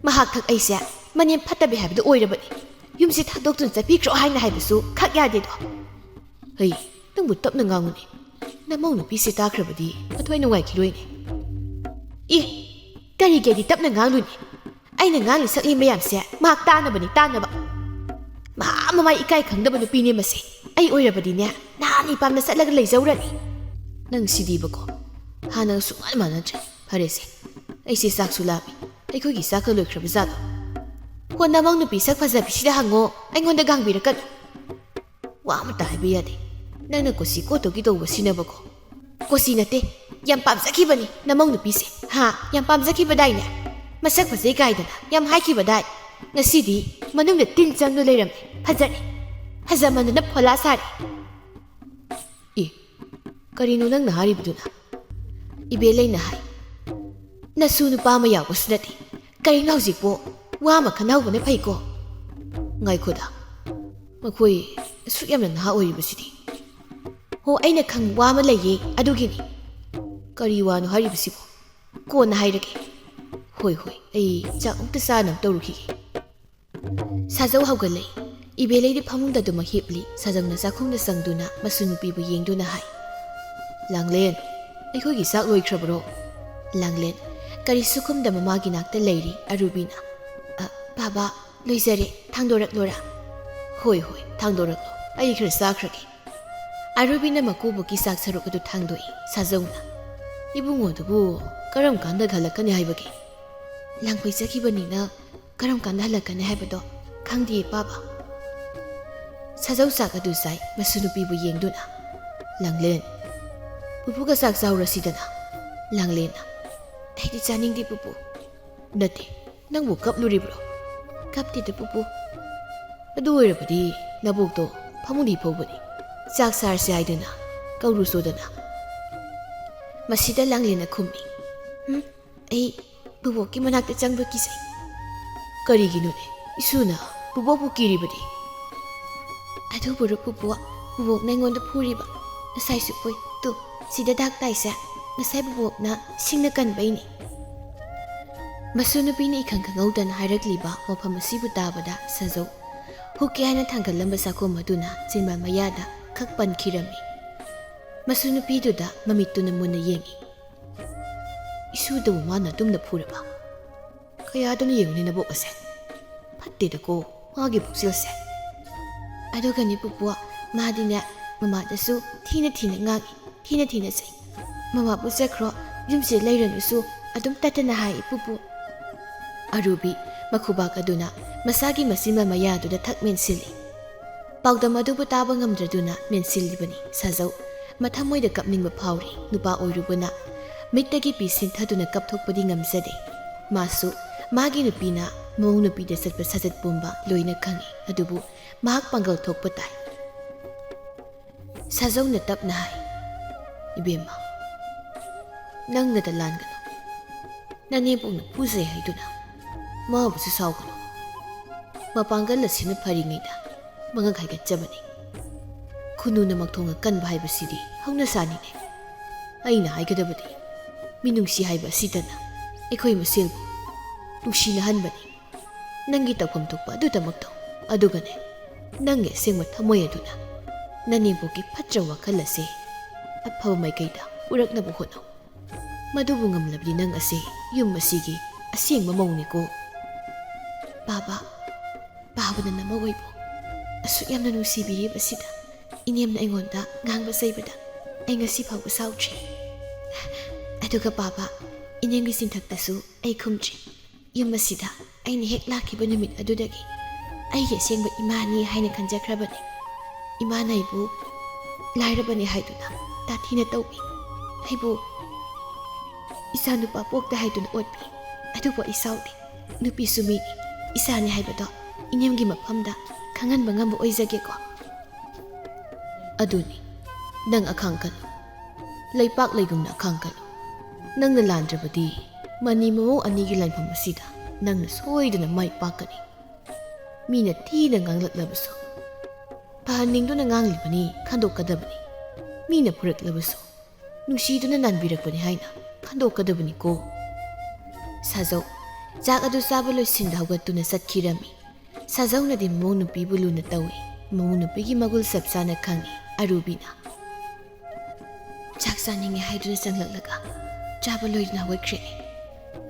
ꯃꯍꯥꯛ ꯊꯛ ꯑꯩꯁꯦ ꯃꯅꯦꯝ ꯐꯠꯇꯕꯤ ꯍꯥꯏꯕꯗꯨ ꯑꯣꯏꯔꯕꯅꯤ꯫ ꯌꯨꯝꯁꯤ ꯊꯥꯗꯣꯛꯇꯨꯅ ꯆꯠꯄꯤꯈ꯭ꯔꯣ ꯍꯥꯏꯅ ꯍꯥꯏꯕꯁꯨ ꯈꯛ ꯌꯥꯗꯦꯗꯣ꯫" "ꯍꯩ, ꯅꯪꯕꯨ ꯇꯞꯅ ꯉꯥꯡꯉꯨꯅꯦ꯫ ꯅꯃꯧ ꯅꯨꯄꯤꯁꯦ ꯇꯥꯈ꯭ꯔꯕꯗꯤ ꯃꯊ꯭ꯋꯥꯏ ꯅꯨꯡꯉꯥꯏꯈꯤꯔꯣꯏꯅꯦ꯫" "ꯑꯦ, ꯀꯔꯤꯒꯤ ꯑꯩꯗꯤ ꯇꯞꯅ ꯉꯥꯡꯂꯨꯅꯤ? ꯑꯩꯅ ꯉꯥꯡꯂꯤ ꯁꯛꯂꯤ ꯃꯌꯥꯝꯁꯦ ꯃꯍꯥꯛ ꯇꯥꯅꯕꯅꯤ, ꯇꯥꯅꯕ꯫ ꯃꯍꯥ ꯃꯃꯥꯏ ꯏꯀꯥꯏ ꯈꯪꯗꯕ ꯅꯨꯄꯤꯅꯦ ꯃꯁꯤ꯫ ꯑꯩ ꯑꯣꯏꯔꯕꯗꯤꯅꯦ, ꯅꯍꯥꯟ ꯏꯄꯥꯝꯗ ꯆꯠꯂꯒ ꯂꯩꯖꯧꯔꯅꯤ꯫" "ꯅꯪ ꯁꯤꯗꯤꯕꯀꯣ꯫ ꯍꯥꯟꯅꯒ ꯁꯨꯡꯃꯥꯟ ꯃꯥꯟꯅꯗ꯭ꯔꯦ꯫ ꯐꯔꯦꯁꯦ, ꯑꯩꯁꯦ ꯆꯥꯛꯁꯨ ꯂꯥꯝꯃꯤ꯫ ꯑꯩꯈꯣꯏꯒꯤ ꯆꯥꯛꯀ ꯂꯣꯏꯈ꯭ꯔꯕ ꯖꯥꯠꯂꯣ?" "ꯍꯣ, ꯅꯃꯧ ꯅꯨꯄꯤ ꯁꯛ ꯐꯖꯕꯤꯁꯤꯗ ꯍꯪꯉꯣ, ꯑꯩꯉꯣꯟꯗ ꯉꯥꯡꯕꯤꯔꯛꯀꯅꯨ꯫ ꯋꯥ ꯑꯃꯇ ꯍꯥꯏꯕ ꯌꯥꯗꯦ꯫ ꯅꯪꯅ ꯀꯣꯆꯤ ꯀꯣꯠꯇꯧꯒꯤ ꯇꯧꯕꯁꯤꯅꯕꯀꯣ꯫" "ꯀꯣꯆꯤ ꯅꯠꯇꯦ, ꯌꯥꯝ ꯄꯥꯝꯖꯈꯤꯕꯅꯤ ꯅꯃꯧ ꯅꯨꯄꯤꯁꯦ꯫ ꯍꯥ, ꯌꯥꯝ ꯄꯥꯝꯖꯈꯤꯕꯗꯥꯏꯅꯦ? ꯃꯁꯛ ꯐꯖꯩ ꯀꯥꯏꯗꯅ ꯌꯥꯝ ꯍꯥꯏꯈꯤꯕꯗꯥꯏ꯫ ꯉꯁꯤꯗꯤ ꯃꯅꯨꯡꯗ ꯇꯤꯟ ꯆꯪꯗꯨ ꯂꯩꯔꯝꯃꯦ꯫ ꯐꯖꯔꯦ꯫ ꯐꯖꯃꯟꯗꯅ ꯐꯣꯂꯥ ꯁꯥꯔꯦ꯫" "ꯑꯦ, ꯀꯔꯤꯅꯣ ꯅꯪꯅ ꯍꯥꯏꯔꯤꯕꯗꯨꯅ?" ꯏꯕꯦꯂꯩꯅ ꯍꯥꯏ, "ꯅꯁꯨ ꯅꯨꯄꯥ ꯑꯃ ꯌꯥꯎꯕꯁꯨ ꯅꯠꯇꯦ꯫ ꯀꯔꯤꯅꯣ ꯍꯧꯖꯤꯛꯄꯨ? ꯋꯥ ꯑꯃ ꯈꯟꯅꯍꯧꯕꯅ ꯐꯩꯀꯣ꯫" "ꯉꯥꯏꯈꯣꯗ, ꯃꯈꯣꯏ ꯑꯁꯨꯛ ꯌꯥꯝꯅ ꯅꯍꯥ ꯑꯣꯏꯔꯤꯕꯁꯤꯗꯤ꯫" "ꯍꯣ, ꯑꯩꯅ ꯈꯪꯕ ꯋꯥ ꯑꯃ ꯂꯩꯌꯦ, ꯑꯗꯨꯒꯤꯅꯤ꯫" "ꯀꯔꯤ ꯋꯥꯅꯣ ꯍꯥꯏꯔꯤꯕꯁꯤꯕꯨ?" "ꯀꯣꯟꯅ ꯍꯥꯏꯔꯒꯦ꯫ ꯍꯣꯏ, ꯍꯣꯏ, ꯑꯩ ꯆꯥꯛ ꯑꯃꯨꯛꯇ ꯆꯥꯅꯕ ꯇꯧꯔꯨꯈꯤꯒꯦ꯫" ꯁꯥꯖꯧ ꯍꯧꯒꯠꯂꯛꯏ꯫ ꯏꯕꯦꯂꯩꯗꯤ ꯐꯃꯨꯡꯗ ꯑꯗꯨꯃꯛ ꯍꯤꯞꯂꯤ꯫ ꯁꯥꯖꯧꯅ ꯆꯥꯛꯈꯨꯝꯗ ꯆꯪꯗꯨꯅ ꯃꯁꯨ ꯅꯨꯄꯤꯕꯨ ꯌꯦꯡꯗꯨꯅ ꯍꯥꯏ, "ꯂꯥꯡꯂꯦꯟ, "ꯑꯩꯈꯣꯏꯒꯤ ꯆꯥꯛ ꯂꯣꯏꯈ꯭ꯔꯕꯔꯣ?" ꯂꯥꯡꯂꯦꯟ ꯀꯔꯤꯁꯨ ꯈꯨꯝꯗ ꯃꯃꯥꯒꯤ ꯅꯥꯛꯇ ꯂꯩꯔꯤ꯫ ꯑꯔꯨꯕꯤꯅ, "ꯑ, ꯕꯥꯕꯥ, ꯂꯣꯏꯖꯔꯦ, ꯊꯥꯡꯗꯣꯔꯛꯂꯣꯔꯥ?" "ꯍꯣꯏ, ꯍꯣꯏ, ꯊꯥꯡꯗꯣꯔꯛꯂꯣ, ꯑꯩ ꯈꯔ ꯆꯥꯈ꯭ꯔꯒꯦ꯫" ꯑꯔꯨꯕꯤꯅ ꯃꯀꯨꯕꯣꯛꯀꯤ ꯆꯥꯛ ꯁꯔꯨꯛ ꯑꯗꯨ ꯊꯥꯡꯗꯣꯛꯏ꯫ ꯁꯥꯖꯧꯅ, "ꯏꯕꯨꯡꯉꯣꯗꯨꯕꯨ ꯀꯔꯝ ꯀꯥꯟꯗ ꯍꯜꯂꯛꯀꯅꯤ ꯍꯥꯏꯕꯒꯦ?" "ꯂꯥꯡꯐꯩ ꯆꯠꯈꯤꯕꯅꯤꯅ ꯀꯔꯝ ꯀꯥꯟꯗ ꯍꯜꯂꯛꯀꯅꯤ ꯍꯥꯏꯕꯗꯣ ꯈꯪꯗꯦ, ꯄꯥꯕ꯫" ꯁꯥꯖꯧ ꯆꯥꯛ ꯑꯗꯨ ꯆꯥꯏ, ꯃꯁꯨ ꯅꯨꯄꯤꯕꯨ ꯌꯦꯡꯗꯨꯅ꯫ "ꯂꯥꯡꯂꯦꯟ, ꯄꯨꯄꯨꯒ ꯆꯥꯛ ꯆꯥꯎꯔꯁꯤꯗꯅ꯫" ꯂꯥꯡꯂꯦꯟꯅ, "ꯑꯩꯗꯤ ꯆꯥꯅꯤꯡꯗꯦ, ꯄꯨꯄꯨ꯫" "ꯅꯠꯇꯦ, ꯅꯪꯕꯨ ꯀꯞꯂꯨꯔꯤꯕ꯭ꯔꯣ?" "ꯀꯞꯇꯦꯗ, ꯄꯨꯄꯨ꯫" "ꯑꯗꯨ ꯑꯣꯏꯔꯕꯗꯤ ꯅꯕꯣꯛꯇꯣ ꯐꯃꯨꯡꯗꯤ ꯐꯧꯕꯅꯤ, ꯆꯥꯛ ꯆꯥꯔꯁꯤ ꯍꯥꯏꯗꯨꯅ ꯀꯧꯔꯨꯁꯣꯗꯅ꯫" ꯃꯁꯤꯗ ꯂꯥꯡꯂꯦꯟꯅ ꯈꯨꯝꯃꯤ, "ꯎꯝ, ꯑꯩ ꯕꯨꯕꯣꯛꯀꯤ ꯃꯅꯥꯛꯇ ꯆꯪꯕ ꯀꯤꯖꯩ꯫" "ꯀꯔꯤꯒꯤꯅꯣꯅꯦ? ꯏꯁꯨꯅ ꯕꯨꯕꯣꯛꯄꯨ ꯀꯤꯔꯤꯕꯗꯤ?" "ꯑꯗꯨꯕꯨꯔꯣ ꯄꯨꯄꯨ, ꯕꯨꯕꯣꯛꯅ ꯑꯩꯉꯣꯟꯗ ꯐꯨꯔꯤꯕ꯫ ꯉꯁꯥꯏꯁꯨ ꯐꯨꯏ꯫ ꯇꯨ, ꯁꯤꯗ ꯗꯥꯛ ꯇꯥꯏꯁꯦ꯫ ꯉꯁꯥꯏ ꯕꯨꯕꯣꯛꯅ ꯁꯤꯡꯅ ꯀꯟꯕꯩꯅꯤ꯫" ꯃꯁꯨ ꯅꯨꯄꯤꯅ ꯏꯈꯪ ꯈꯪꯍꯧꯗꯅ ꯍꯥꯏꯔꯛꯂꯤꯕ ꯋꯥꯐꯝ ꯑꯁꯤꯕꯨ ꯇꯥꯕꯗ ꯁꯥꯖꯧ ꯍꯨꯛꯀꯦ ꯍꯥꯏꯅ ꯊꯥꯡꯒꯠꯂꯝꯕ ꯆꯥꯛꯈꯨꯝ ꯑꯗꯨꯅ ꯆꯤꯟꯕꯥꯟ ꯃꯌꯥꯗ ꯈꯛ ꯄꯟꯈꯤꯔꯝꯃꯤ꯫ ꯃꯁꯨ ꯅꯨꯄꯤꯗꯨꯗ ꯃꯃꯤꯠꯇꯨꯅ ꯃꯨꯟꯅ ꯌꯦꯡꯏ꯫ "ꯏꯁꯨꯗꯕꯨ ꯃꯥꯅ ꯑꯗꯨꯝꯅ ꯐꯨꯔꯕ? ꯀꯌꯥꯗꯅ ꯌꯦꯡꯉꯨꯅꯦ ꯅꯕꯣꯛ ꯑꯁꯦ꯫ ꯐꯠꯇꯦꯗꯀꯣ ꯃꯥꯒꯤ ꯄꯨꯛꯆꯦꯜꯁꯦ꯫" "ꯑꯗꯨꯒꯅꯦ ꯄꯨꯄꯨ, ꯃꯥꯗꯤꯅꯦ ꯃꯃꯥꯗꯁꯨ ꯊꯤꯅ ꯊꯤꯅ ꯉꯥꯡꯉꯤ, ꯊꯤꯅ ꯊꯤꯅ ꯆꯩ꯫ ꯃꯃꯥꯕꯨ ꯆꯠꯈ꯭ꯔꯣ, ꯌꯨꯝꯁꯤꯗ ꯂꯩꯔꯅꯨꯁꯨ ꯑꯗꯨꯝ ꯇꯠꯇꯅ ꯍꯥꯏ ꯄꯨꯄꯨ꯫" ꯑꯔꯨꯕꯤ ꯃꯈꯨꯕꯥꯛ ꯑꯗꯨꯅ ꯃꯁꯥꯒꯤ ꯃꯆꯤꯟꯕꯥꯟ ꯃꯌꯥꯗꯨꯗ ꯊꯛ ꯃꯦꯟꯁꯤꯜꯂꯤ꯫ ꯄꯥꯎꯗꯝ ꯑꯗꯨꯕꯨ ꯇꯥꯕ ꯉꯝꯗ꯭ꯔꯗꯨꯅ ꯃꯦꯟꯁꯤꯜꯂꯤꯕꯅꯤ ꯁꯥꯖꯧ꯫ ꯃꯊꯃꯣꯏꯗ ꯀꯞꯅꯤꯡꯕ ꯐꯥꯎꯔꯤ꯫ ꯅꯨꯄꯥ ꯑꯣꯏꯔꯨꯕꯅ ꯃꯤꯠꯇꯒꯤ ꯄꯤ ꯁꯤꯟꯊꯗꯨꯅ ꯀꯞꯊꯣꯛꯄꯗꯤ ꯉꯝꯖꯗꯦ꯫ ꯃꯥꯁꯨ ꯃꯥꯒꯤ ꯅꯨꯄꯤꯅ ꯃꯧ ꯅꯨꯄꯤꯗ ꯆꯠꯄ ꯁꯥꯖꯠ ꯄꯨꯝꯕ ꯂꯣꯏꯅ ꯈꯪꯏ, ꯑꯗꯨꯕꯨ ꯃꯍꯥꯛ ꯄꯥꯡꯒꯜ ꯊꯣꯛꯄ ꯇꯥꯏ꯫ ꯁꯥꯖꯧꯅ ꯇꯞꯅ ꯍꯥꯏ, "ꯏꯕꯦꯝꯃ, ꯅꯪꯅꯗ ꯂꯥꯟꯒꯅꯨ꯫ ꯅꯅꯦꯝꯄꯣꯛꯅ ꯐꯨꯖꯩ ꯍꯥꯏꯗꯨꯅ ꯃꯥꯕꯨꯁꯨ ꯁꯥꯎꯒꯅꯨ꯫ ꯃꯄꯥꯡꯒꯜ ꯑꯁꯤꯅ ꯐꯔꯤꯉꯩꯗ ꯃꯉꯛ ꯍꯥꯏꯒꯠꯆꯕꯅꯤ꯫ ꯈꯨꯅꯨꯅ ꯃꯈꯣꯡ ꯑꯀꯟꯕ ꯍꯥꯏꯕꯁꯤꯗꯤ ꯍꯧꯅꯁꯥꯅꯤꯅꯦ꯫ ꯑꯩꯅ ꯍꯥꯏꯒꯗꯕꯗꯤ, ꯃꯤꯅꯨꯡꯁꯤ ꯍꯥꯏꯕ ꯑꯁꯤꯗꯅ ꯑꯩꯈꯣꯏ ꯃꯁꯦꯜꯕꯨ ꯅꯨꯡꯁꯤꯅꯍꯟꯕꯅꯤ꯫ ꯅꯪꯒꯤ ꯇꯧꯐꯝ ꯊꯣꯛꯄ ꯑꯗꯨꯗꯃꯛ ꯇꯧ꯫ ꯑꯗꯨꯒꯅꯦ, ꯅꯪꯒꯤ ꯑꯁꯦꯡꯕ ꯊꯃꯣꯏ ꯑꯗꯨꯅ ꯅꯅꯦꯝꯄꯣꯛꯀꯤ ꯐꯠꯇ꯭ꯔꯕ ꯋꯥꯈꯜ ꯑꯁꯦ ꯑꯐꯕ ꯃꯥꯏꯀꯩꯗ ꯄꯨꯔꯛꯅꯕ ꯍꯣꯠꯅꯧ꯫ ꯃꯗꯨꯕꯨ ꯉꯝꯂꯕꯗꯤ ꯅꯪ ꯑꯁꯤ ꯌꯨꯝ ꯑꯁꯤꯒꯤ ꯑꯁꯦꯡꯕ ꯃꯧꯅꯤꯀꯣ꯫ ꯕꯥꯕꯥ, ꯕꯥꯕꯅ ꯅꯃꯧ ꯑꯣꯏꯕꯨ ꯑꯁꯨꯛ ꯌꯥꯝꯅ ꯅꯨꯡꯁꯤꯕꯤꯔꯤꯕꯁꯤꯗ ꯏꯅꯦꯝꯅ ꯑꯩꯉꯣꯟꯗ ꯉꯥꯡꯕ ꯆꯩꯕꯗ ꯑꯩ ꯉꯁꯤ ꯐꯥꯎꯕ ꯁꯥꯎꯗ꯭ꯔꯤ꯫ ꯑꯗꯨꯒ ꯕꯥꯕꯥ, ꯏꯅꯦꯝꯒꯤ ꯆꯤꯟꯊꯛꯇꯁꯨ ꯑꯩ ꯈꯨꯝꯗ꯭ꯔꯤ꯫ ꯌꯨꯝ ꯑꯁꯤꯗ ꯑꯩꯅ ꯍꯦꯛ ꯂꯥꯛꯈꯤꯕ ꯅꯨꯃꯤꯠ ꯑꯗꯨꯗꯒꯤ ꯑꯩꯒꯤ ꯑꯁꯦꯡꯕ ꯏꯃꯥꯅꯤ ꯍꯥꯏꯅ ꯈꯟꯖꯈ꯭ꯔꯕꯅꯤ꯫ ꯏꯃꯥꯅ ꯑꯩꯕꯨ ꯂꯥꯏꯔꯕꯅꯤ ꯍꯥꯏꯗꯨꯅ ꯇꯥꯊꯤꯅ ꯇꯧꯕꯤ꯫ ꯑꯩꯕꯨ ꯏꯆꯥ ꯅꯨꯄꯥ ꯄꯣꯛꯇꯦ ꯍꯥꯏꯗꯨꯅ ꯑꯣꯠꯄꯤ꯫ ꯑꯗꯨꯕꯨ ꯑꯩ ꯁꯥꯎꯗꯦ꯫ ꯅꯨꯄꯤꯁꯨ ꯃꯤꯅꯤ꯫ ꯏꯆꯥꯅꯤ ꯍꯥꯏꯕꯗꯣ ꯏꯅꯦꯝꯒꯤ ꯃꯐꯝꯗ ꯈꯪꯍꯟꯕ ꯉꯝꯕ ꯑꯣꯏꯖꯒꯦꯀꯣ꯫ ꯑꯗꯨꯅꯤ, ꯅꯪ ꯑꯈꯥꯡ ꯀꯜꯂꯨ꯫ ꯂꯩꯄꯥꯛ ꯂꯩꯒꯨꯝꯅ ꯑꯈꯥꯡ ꯀꯜꯂꯨ꯫ ꯅꯪꯅ ꯂꯥꯟꯗ꯭ꯔꯕꯗꯤ ꯃꯅꯤ ꯃꯃꯧ ꯑꯅꯤꯒꯤ ꯂꯥꯟꯐꯝ ꯑꯁꯤꯗ ꯅꯪꯅ ꯁꯣꯏꯗꯅ ꯃꯥꯏ ꯄꯥꯛꯀꯅꯤ꯫ ꯃꯤꯅ ꯊꯤꯅ ꯉꯥꯡꯂꯛꯂꯕꯁꯨ ꯐꯍꯟꯅꯤꯡꯗꯨꯅ ꯉꯥꯡꯂꯤꯕꯅꯤ ꯈꯟꯗꯣꯛꯀꯗꯕꯅꯤ꯫ ꯃꯤꯅ ꯐꯨꯔꯛꯂꯕꯁꯨ ꯅꯨꯡꯁꯤꯗꯨꯅ ꯅꯥꯟꯕꯤꯔꯛꯄꯅꯤ ꯍꯥꯏꯅ ꯈꯟꯗꯣꯛꯀꯗꯕꯅꯤꯀꯣ꯫ ꯁꯥꯖꯧ ꯆꯥꯛ ꯑꯗꯨ ꯆꯥꯕ ꯂꯣꯏꯁꯤꯟꯗ ꯍꯧꯒꯠꯇꯨꯅ ꯆꯠꯈꯤꯔꯝꯃꯤ꯫ ꯁꯥꯖꯧꯅꯗꯤ ꯃꯃꯧ ꯅꯨꯄꯤꯕꯨ ꯂꯨꯅ ꯇꯧꯏ꯫ ꯃꯃꯧ ꯅꯨꯄꯤꯒꯤ ꯃꯒꯨꯜ ꯆꯞ ꯆꯥꯅ ꯈꯪꯏ꯫ ꯑꯔꯨꯕꯤꯅ ꯆꯥꯛ ꯆꯥꯅꯤꯡꯉꯦ ꯍꯥꯏꯗꯨꯅ ꯆꯪꯂꯛꯂꯒ ꯆꯥꯕ ꯂꯣꯏꯗꯨꯅ ꯍꯧꯒꯠꯈ꯭ꯔꯦꯅꯦ꯫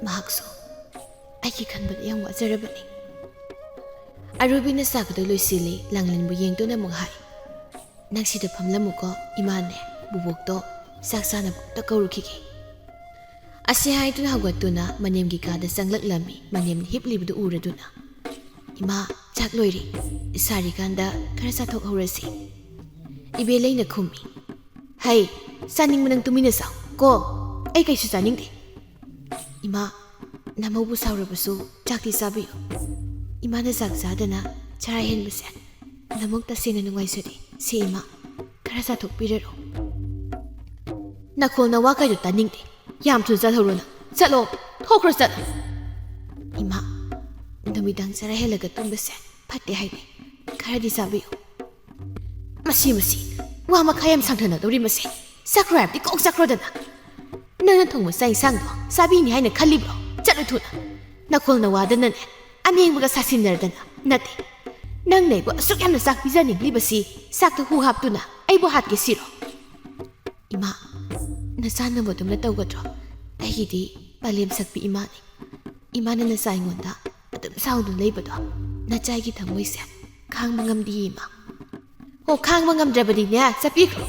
ꯃꯍꯥꯛꯁꯨ ꯑꯩꯒꯤ ꯈꯟꯕꯗ ꯌꯥꯝ ꯋꯥꯖꯔꯕꯅꯤ꯫ ꯑꯔꯨꯕꯤꯅ ꯆꯥꯛ ꯑꯗꯨ ꯂꯣꯏꯁꯤꯜꯂꯤ꯫ ꯂꯥꯡꯂꯦꯟꯕꯨ ꯌꯦꯡꯗꯨꯅ ꯑꯃꯨꯛ ꯍꯥꯏ, "ꯅꯪ ꯁꯤꯗ ꯐꯝꯂꯝꯃꯨꯀꯣ, ꯏꯃꯥꯅꯦ ꯕꯨꯕꯣꯛꯇꯣ ꯆꯥꯛ ꯆꯥꯅꯕ ꯑꯝꯇ ꯀꯧꯔꯨꯈꯤꯒꯦ"꯫ ꯑꯁꯤ ꯍꯥꯏꯗꯨꯅ ꯍꯧꯒꯠꯇꯨꯅ ꯃꯅꯦꯝꯒꯤ ꯀꯥꯗ ꯆꯪꯂꯛꯂꯝꯃꯤ꯫ ꯃꯅꯦꯝꯅ ꯍꯤꯞꯂꯤꯕꯗꯨ ꯎꯔꯗꯨꯅ, "ꯏꯃꯥ, ꯆꯥꯛ ꯂꯣꯏꯔꯦ, ꯁꯥꯔꯤꯀꯥꯟꯗ ꯈꯔ ꯆꯥꯊꯣꯛꯍꯧꯔꯁꯤ"꯫ ꯏꯕꯦꯂꯩꯅ ꯈꯨꯝꯃꯤ, "ꯍꯩ, ꯆꯥꯅꯤꯡꯕ ꯅꯪ ꯇꯨꯃꯤꯟꯅ ꯆꯥꯎ ꯀꯣ, ꯑꯩ ꯀꯩꯁꯨ ꯆꯥꯅꯤꯡꯗꯦ"꯫ "ꯏꯃꯥ, ꯅꯃꯧꯕꯨ ꯁꯥꯎꯔꯕꯁꯨ ꯆꯥꯛꯇꯤ ꯆꯥꯕꯤꯌꯨ꯫ ꯏꯃꯥꯅ ꯆꯥꯛ ꯆꯥꯗꯅ ꯆꯔꯥ ꯍꯦꯟꯕꯁꯦ ꯅꯃꯧ ꯇꯁꯦꯡꯅ ꯅꯨꯡꯉꯥꯏꯖꯗꯦ꯫ ꯁꯦ ꯏꯃꯥ, ꯈꯔ ꯆꯥꯊꯣꯛꯄꯤꯔꯔꯣ"꯫ "ꯅꯈꯣꯜ ꯅꯋꯥ ꯀꯥꯏꯗꯣ ꯇꯥꯅꯤꯡꯗꯦ꯫ ꯌꯥꯝ ꯊꯨꯅ ꯆꯠꯍꯧꯔꯣ ꯅꯪ꯫ ꯆꯠꯂꯣ, ꯊꯣꯛꯈ꯭ꯔꯣ, ꯆꯠꯂꯣ"꯫ "ꯏꯃꯥ, ꯅꯨꯃꯤꯗꯥꯡ ꯆꯔꯥ ꯍꯦꯜꯂꯒ ꯇꯨꯝꯕꯁꯦ ꯐꯠꯇꯦ ꯍꯥꯏꯅꯩ꯫ ꯈꯔꯗꯤ ꯆꯥꯕꯤꯌꯨ"꯫ "ꯃꯁꯤ, ꯃꯁꯤ, ꯋꯥ ꯃꯈꯥ ꯌꯥꯝ ꯁꯥꯡꯊꯅꯗꯧꯔꯤ ꯃꯁꯤ꯫ ꯆꯠꯈ꯭ꯔꯣ ꯍꯥꯏꯕꯗꯤ ꯀꯣꯛ ꯆꯠꯈ꯭ꯔꯣꯗꯅ꯫ ꯅꯪꯅ ꯊꯣꯡꯕ ꯆꯥꯛ ꯏꯟꯁꯥꯡꯗꯣ ꯆꯥꯕꯤꯅꯤ ꯍꯥꯏꯅ ꯈꯜꯂꯤꯕ꯭ꯔꯣ? ꯆꯠꯂꯨ ꯊꯨꯅ꯫ ꯅꯈꯣꯜ ꯅꯋꯥꯗꯅꯅꯦ ꯑꯅꯦꯡꯕꯒ ꯁꯥꯁꯤꯟꯅꯔꯗꯅ ꯅꯠꯇꯦ꯫ ꯅꯪꯅ ꯑꯩꯕꯨ ꯑꯁꯨꯛ ꯌꯥꯝꯅ ꯆꯥꯛ ꯄꯤꯖꯅꯤꯡꯂꯤꯕꯁꯤ ꯆꯥꯛꯇ ꯍꯨ ꯍꯥꯞꯇꯨꯅ ꯑꯩꯕꯨ ꯍꯥꯠꯀꯦ ꯁꯤꯔꯣ?" "ꯏꯃꯥ, ꯅꯆꯥꯅꯕꯨ ꯑꯗꯨꯝꯅ ꯇꯧꯒꯗ꯭ꯔꯣ? ꯑꯩꯒꯤꯗꯤ ꯄꯥꯂꯦꯝ ꯁꯛꯄꯤ ꯏꯃꯥꯅꯤ꯫ ꯏꯃꯥꯅ ꯅꯆꯥ ꯑꯩꯉꯣꯟꯗ ꯑꯗꯨꯝ ꯁꯥꯎꯗꯨꯅ ꯂꯩꯕꯗꯣ ꯅꯆꯥꯒꯤ ꯊꯃꯣꯏꯁꯦ ꯈꯥꯡꯕ ꯉꯝꯗꯤꯌꯦ ꯏꯃꯥ꯫ ꯑꯣ, ꯈꯥꯡꯕ ꯉꯝꯗ꯭ꯔꯕꯗꯤꯅꯦ, ꯆꯠꯄꯤꯈ꯭ꯔꯣ꯫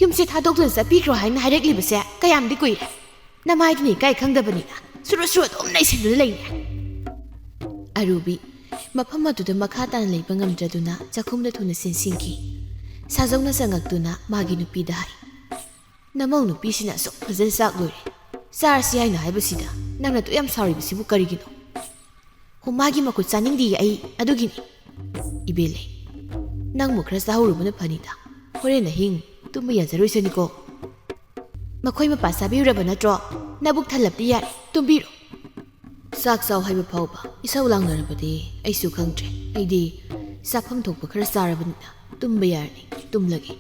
ꯌꯨꯝꯁꯦ ꯊꯥꯗꯣꯛꯇꯨꯅ ꯆꯠꯄꯤꯈ꯭ꯔꯣ ꯍꯥꯏꯅ ꯍꯥꯏꯔꯛꯂꯤꯕꯁꯦ ꯀꯌꯥꯝꯗꯤ ꯀꯨꯏꯔꯦ? ꯅꯃꯥꯏꯗꯨꯅ ꯏꯀꯥꯏ ꯈꯪꯗꯕꯅꯤꯅ ꯁꯨꯔꯨ ꯁꯨꯔꯨ ꯑꯗꯨꯝ ꯅꯩꯁꯤꯟꯗꯨꯅ ꯂꯩꯅꯦ꯫ ꯑꯔꯨꯕꯤ ꯃꯐꯝ ꯑꯗꯨꯗ ꯃꯈꯥ ꯇꯥꯅ ꯂꯩꯕ ꯉꯝꯗ꯭ꯔꯗꯨꯅ ꯆꯥꯛꯈꯨꯝꯗ ꯊꯨꯅ ꯆꯦꯟꯁꯤꯟꯈꯤ꯫ ꯁꯥꯖꯧꯅ ꯆꯪꯉꯛꯇꯨꯅ ꯃꯥꯒꯤ ꯅꯨꯄꯤꯗ ꯍꯥꯏ, "ꯅꯃꯧ ꯅꯨꯄꯤꯁꯤꯅ ꯑꯁꯨꯛ ꯐꯖꯅ ꯆꯥꯛ ꯂꯣꯏꯔꯦ, ꯆꯥꯔꯁꯤ ꯍꯥꯏꯅ ꯍꯥꯏꯕꯁꯤꯗ ꯅꯪꯅ ꯑꯗꯨꯛ ꯌꯥꯝ ꯁꯥꯎꯔꯤꯕꯁꯤꯕꯨ ꯀꯔꯤꯒꯤꯅꯣ?" "ꯍꯣ, ꯃꯥꯒꯤ ꯃꯈꯨꯠ ꯆꯥꯅꯤꯡꯗꯤꯌꯦ ꯑꯩ, ꯑꯗꯨꯒꯤꯅꯤ꯫" "ꯏꯕꯦꯜꯂꯩ, ꯅꯪꯕꯨ ꯈꯔ ꯆꯥꯍꯧꯔꯨꯕꯅ ꯐꯅꯤꯗ, ꯍꯣꯔꯦꯟ ꯑꯍꯤꯡ ꯇꯨꯝꯕ ꯌꯥꯖꯔꯣꯏꯁꯅꯤꯀꯣ꯫ ꯃꯈꯣꯏ ꯃꯄꯥ ꯆꯥꯕꯤꯔꯨꯔꯕ ꯅꯠꯇ꯭ꯔꯣ? ꯅꯕꯨꯛ ꯊꯜꯂꯕꯗꯤ ꯌꯥꯔꯦ, ꯇꯨꯝꯕꯤꯔꯣ꯫" "ꯆꯥꯛ ꯆꯥꯎ ꯍꯥꯏꯕ ꯐꯥꯎꯕ ꯏꯁꯧ ꯂꯥꯡꯅꯔꯕꯗꯤ ꯑꯩꯁꯨ ꯈꯪꯗ꯭ꯔꯦ꯫ ꯑꯩꯗꯤ ꯆꯥꯐꯝ ꯊꯣꯛꯄ ꯈꯔ ꯆꯥꯔꯕꯅꯤꯅ ꯇꯨꯝꯕ ꯌꯥꯔꯅꯤ, ꯇꯨꯝꯂꯒꯦ꯫"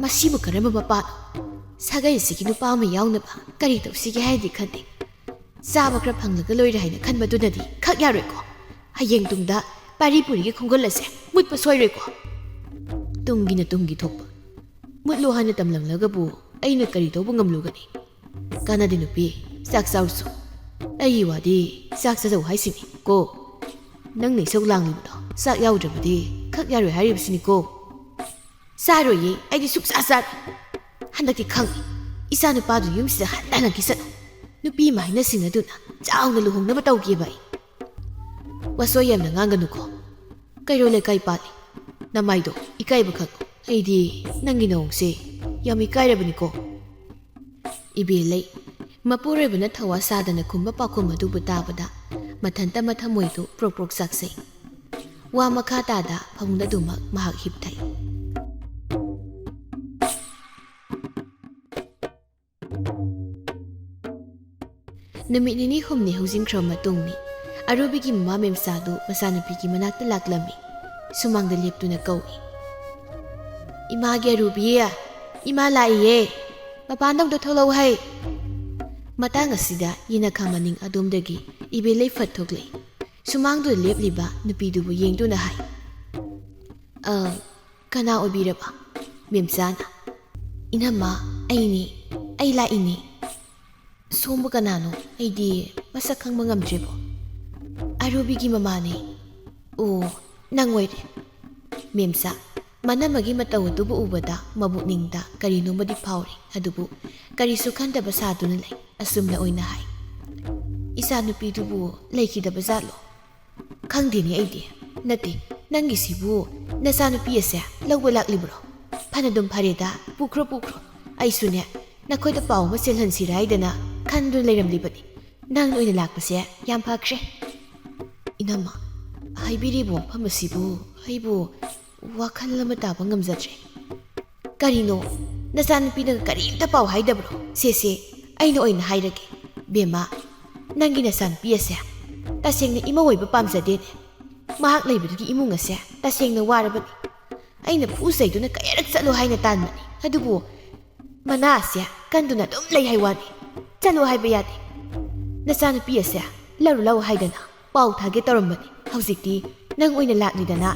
"ꯃꯁꯤꯕꯨ ꯀꯔꯝꯕ ꯃꯄꯥꯅꯣ? ꯁꯥꯒꯩꯁꯤꯒꯤ ꯅꯨꯄꯥ ꯑꯃ ꯌꯥꯎꯅꯕ ꯀꯔꯤ ꯇꯧꯁꯤꯒꯦ ꯍꯥꯏꯗꯤ ꯈꯟꯗꯦ꯫ ꯆꯥꯕ ꯈꯔ ꯐꯪꯂꯒ ꯂꯣꯏꯔꯦ ꯍꯥꯏꯅ ꯈꯟꯕꯗꯨꯅꯗꯤ ꯈꯛ ꯌꯥꯔꯣꯏꯀꯣ꯫ ꯍꯌꯦꯡ ꯇꯨꯡꯗ ꯄꯥꯔꯤ ꯄꯨꯔꯤꯒꯤ ꯈꯣꯡꯒꯨꯜ ꯑꯁꯦ ꯃꯨꯠꯄ ꯁꯣꯏꯔꯣꯏꯀꯣ꯫ ꯇꯨꯡꯒꯤꯅ ꯇꯨꯡꯒꯤ ꯊꯣꯛꯄ꯫ ꯃꯨꯠꯂꯣ ꯍꯥꯏꯅ ꯇꯝꯂꯝꯂꯒꯕꯨ ꯑꯩꯅ ꯀꯔꯤ ꯇꯧꯕ ꯉꯝꯂꯨꯒꯅꯤ? ꯀꯥꯟꯅꯗꯦ ꯅꯨꯄꯤ, ꯆꯥꯛ ꯆꯥꯔꯨꯆꯣ꯫ ꯑꯩꯒꯤ ꯋꯥꯗꯤ ꯆꯥꯛ ꯆꯥꯖꯧ ꯍꯥꯏꯁꯤꯅꯤ ꯀꯣ꯫ ꯅꯪꯅ ꯏꯁꯧ ꯂꯥꯡꯂꯤꯕꯗꯣ ꯆꯥꯛ ꯌꯥꯎꯗ꯭ꯔꯕꯗꯤ ꯈꯛ ꯌꯥꯔꯣꯏ ꯍꯥꯏꯔꯤꯕꯁꯤꯅꯤꯀꯣ꯫ ꯆꯥꯔꯣꯏꯌꯦ, ꯑꯩꯗꯤ ꯁꯨꯛꯆꯥ ꯆꯥꯔꯣꯏ꯫ ꯍꯟꯗꯛꯇꯤ ꯈꯪꯉꯤ, ꯏꯆꯥ ꯅꯨꯄꯥꯗꯨ ꯌꯨꯝꯁꯤꯗ ꯍꯟꯅ ꯍꯜꯂꯛꯈꯤꯁꯅꯨ꯫ ꯅꯨꯄꯤ ꯑꯃ ꯍꯥꯏꯅ ꯁꯤꯡꯅꯗꯨꯅ ꯆꯥꯎꯅ ꯂꯨꯍꯣꯡꯅꯕ ꯇꯧꯒꯦꯕ ꯑꯩ꯫ ꯋꯥꯁꯣꯏ ꯌꯥꯝꯅ ꯉꯥꯡꯒꯅꯨꯀꯣ꯫ ꯀꯩꯔꯣꯜ ꯂꯩꯀꯥꯏ ꯄꯥꯜꯂꯤ꯫ ꯅꯃꯥꯏꯗꯣ ꯏꯀꯥꯏꯕ ꯈꯪꯉꯨ꯫ ꯑꯩꯗꯤ ꯅꯪꯒꯤ ꯅꯑꯣꯡꯁꯦ ꯌꯥꯝ ꯏꯀꯥꯏꯔꯕꯅꯤꯀꯣ꯫" ꯏꯕꯦꯜꯂꯩ, ꯃꯄꯨꯔꯣꯏꯕꯅ ꯊꯧꯋꯥ ꯁꯥꯗꯅ ꯈꯨꯝꯕ ꯄꯥꯎꯈꯨꯝ ꯑꯗꯨꯕꯨ ꯇꯥꯕꯗ ꯃꯊꯟꯇ ꯃꯊꯃꯣꯏꯗꯨ ꯄ꯭ꯔꯣꯛ ꯄ꯭ꯔꯣꯛ ꯆꯥꯛꯆꯩ꯫ ꯋꯥ ꯃꯈꯥ ꯇꯥꯗ ꯐꯃꯨꯡꯗ ꯑꯗꯨꯃꯛ ꯃꯍꯥꯛ ꯍꯤꯞꯊꯩ꯫ ꯅꯨꯃꯤꯠ ꯅꯤꯅꯤ ꯍꯨꯝꯅꯤ ꯍꯧꯖꯤꯟꯈ꯭ꯔꯕ ꯃꯇꯨꯡꯅꯤ꯫ ꯑꯔꯨꯕꯤꯒꯤ ꯃꯃꯥ ꯃꯦꯝꯆꯥꯗꯨ ꯃꯆꯥꯅꯨꯄꯤꯒꯤ ꯃꯅꯥꯛꯇ ꯂꯥꯛꯂꯝꯃꯤ꯫ ꯁꯨꯃꯥꯡꯗ ꯂꯦꯞꯇꯨꯅ ꯀꯧꯏ, "ꯏꯃꯥꯒꯤ ꯑꯔꯨꯕꯤ, ꯏꯃꯥ ꯂꯥꯛꯏꯌꯦ, ꯃꯄꯥꯟꯗ ꯑꯃꯨꯛꯇ ꯊꯣꯛꯂꯛꯎ ꯍꯩ꯫" ꯃꯇꯥꯡ ꯑꯁꯤꯗ ꯌꯦꯅꯈꯥ ꯃꯅꯤꯡ ꯑꯗꯣꯝꯗꯒꯤ ꯏꯕꯦꯜꯂꯩ ꯐꯠ ꯊꯣꯛꯂꯛꯏ꯫ ꯁꯨꯃꯥꯡꯗꯨꯗ ꯂꯦꯞꯂꯤꯕ ꯅꯨꯄꯤꯗꯨꯕꯨ ꯌꯦꯡꯗꯨꯅ ꯍꯥꯏ, "ꯑ, ꯀꯅꯥ ꯑꯣꯏꯕꯤꯔꯕ?" ꯃꯦꯝꯆꯥꯅ, "ꯏꯅꯝꯃ, ꯑꯩꯅꯤ꯫ ꯑꯩ ꯂꯥꯛꯏꯅꯦ꯫ ꯁꯣꯝꯕꯨ ꯀꯅꯥꯅꯣ? ꯑꯩꯗꯤ ꯃꯁꯛ ꯈꯪꯕ ꯉꯝꯗ꯭ꯔꯦꯕꯣ꯫ ꯑꯔꯨꯕꯤꯒꯤ ꯃꯃꯥꯅꯦ꯫ ꯑꯣ, ꯅꯪ ꯑꯣꯏꯔꯦ꯫ ꯃꯦꯝꯆꯥ, ꯃꯅꯝꯃꯒꯤ ꯃꯇꯧ ꯑꯗꯨꯕꯨ ꯎꯕꯗ ꯃꯕꯨꯛꯅꯤꯡꯗ ꯀꯔꯤꯅꯣꯃꯗꯤ ꯐꯥꯎꯔꯤ, ꯑꯗꯨꯕꯨ ꯀꯔꯤꯁꯨ ꯈꯟꯗꯕ ꯁꯥꯗꯨꯅ ꯂꯩ꯫ ꯑꯁꯨꯝꯅ ꯑꯣꯏꯅ ꯍꯥꯏ, "ꯏꯆꯥꯅꯨꯄꯤꯗꯨꯕꯨ ꯂꯩꯈꯤꯗꯕ ꯖꯥꯠꯂꯣ?" "ꯈꯪꯗꯦꯅꯦ ꯑꯩꯗꯤ꯫ ꯅꯠꯇꯦ, ꯅꯪꯒꯤꯁꯤꯕꯨ ꯅꯆꯥꯅꯨꯄꯤ ꯑꯁꯦ ꯂꯧꯕ ꯂꯥꯛꯂꯤꯕ꯭ꯔꯣ? ꯐꯅꯗꯨꯝ ꯐꯔꯦꯗ, ꯄꯨꯈ꯭ꯔꯣ, ꯄꯨꯈ꯭ꯔꯣ꯫ ꯑꯩꯁꯨꯅꯦ, ꯅꯈꯣꯏꯗ ꯄꯥꯎ ꯑꯃ ꯆꯦꯜꯍꯟꯁꯤꯔꯥ ꯍꯥꯏꯗꯅ ꯈꯟꯗꯨꯅ ꯂꯩꯔꯝꯂꯤꯕꯅꯤ꯫ ꯅꯪ ꯑꯣꯏꯅ ꯂꯥꯛꯄꯁꯦ ꯌꯥꯝ ꯐꯈ꯭ꯔꯦ꯫" "ꯏꯅꯝꯃ, ꯍꯥꯏꯕꯤꯔꯤꯕ ꯋꯥꯐꯝ ꯑꯁꯤꯕꯨ ꯑꯩꯕꯨ ꯋꯥꯈꯜ ꯑꯃ ꯇꯥꯕ ꯉꯝꯖꯗ꯭ꯔꯦ꯫" "ꯀꯔꯤꯅꯣ? ꯅꯆꯥꯅꯨꯄꯤꯅꯒ ꯀꯔꯤꯝꯇ ꯄꯥꯎ ꯍꯥꯏꯗꯕ꯭ꯔꯣ? ꯁꯦ, ꯁꯦ, ꯑꯩꯅ ꯑꯣꯏꯅ ꯍꯥꯏꯔꯒꯦ꯫ ꯕꯦꯝꯃ, ꯅꯪꯒꯤ ꯅꯆꯥꯅꯨꯄꯤ ꯑꯁꯦ ꯇꯁꯦꯡꯅ ꯏꯃꯧ ꯑꯣꯏꯕ ꯄꯥꯝꯖꯗꯦꯅꯦ꯫ ꯃꯍꯥꯛ ꯂꯩꯕꯗꯨꯒꯤ ꯏꯃꯨꯡ ꯑꯁꯦ ꯇꯁꯦꯡꯅ ꯋꯥꯔꯕꯅꯤ꯫ ꯑꯩꯅ ꯐꯨ ꯆꯩꯗꯨꯅ ꯀꯌꯥꯔꯛ ꯆꯠꯂꯣ ꯍꯥꯏꯅ ꯇꯥꯟꯕꯅꯤ, ꯑꯗꯨꯕꯨ ꯃꯅꯥ ꯑꯁꯦ ꯀꯟꯗꯨꯅ ꯑꯗꯨꯝ ꯂꯩ ꯍꯥꯏ ꯋꯥꯅꯤ꯫ ꯆꯠꯂꯣ ꯍꯥꯏꯕ ꯌꯥꯗꯦ꯫ ꯅꯆꯥꯅꯨꯄꯤ ꯑꯁꯦ ꯂꯧꯔꯨ ꯂꯥꯎ ꯍꯥꯏꯗꯅ ꯄꯥꯎ ꯊꯥꯒꯦ ꯇꯧꯔꯝꯕꯅꯤ꯫ ꯍꯧꯖꯤꯛꯇꯤ ꯅꯪ ꯑꯣꯏꯅ ꯂꯥꯛꯂꯤꯗꯅ,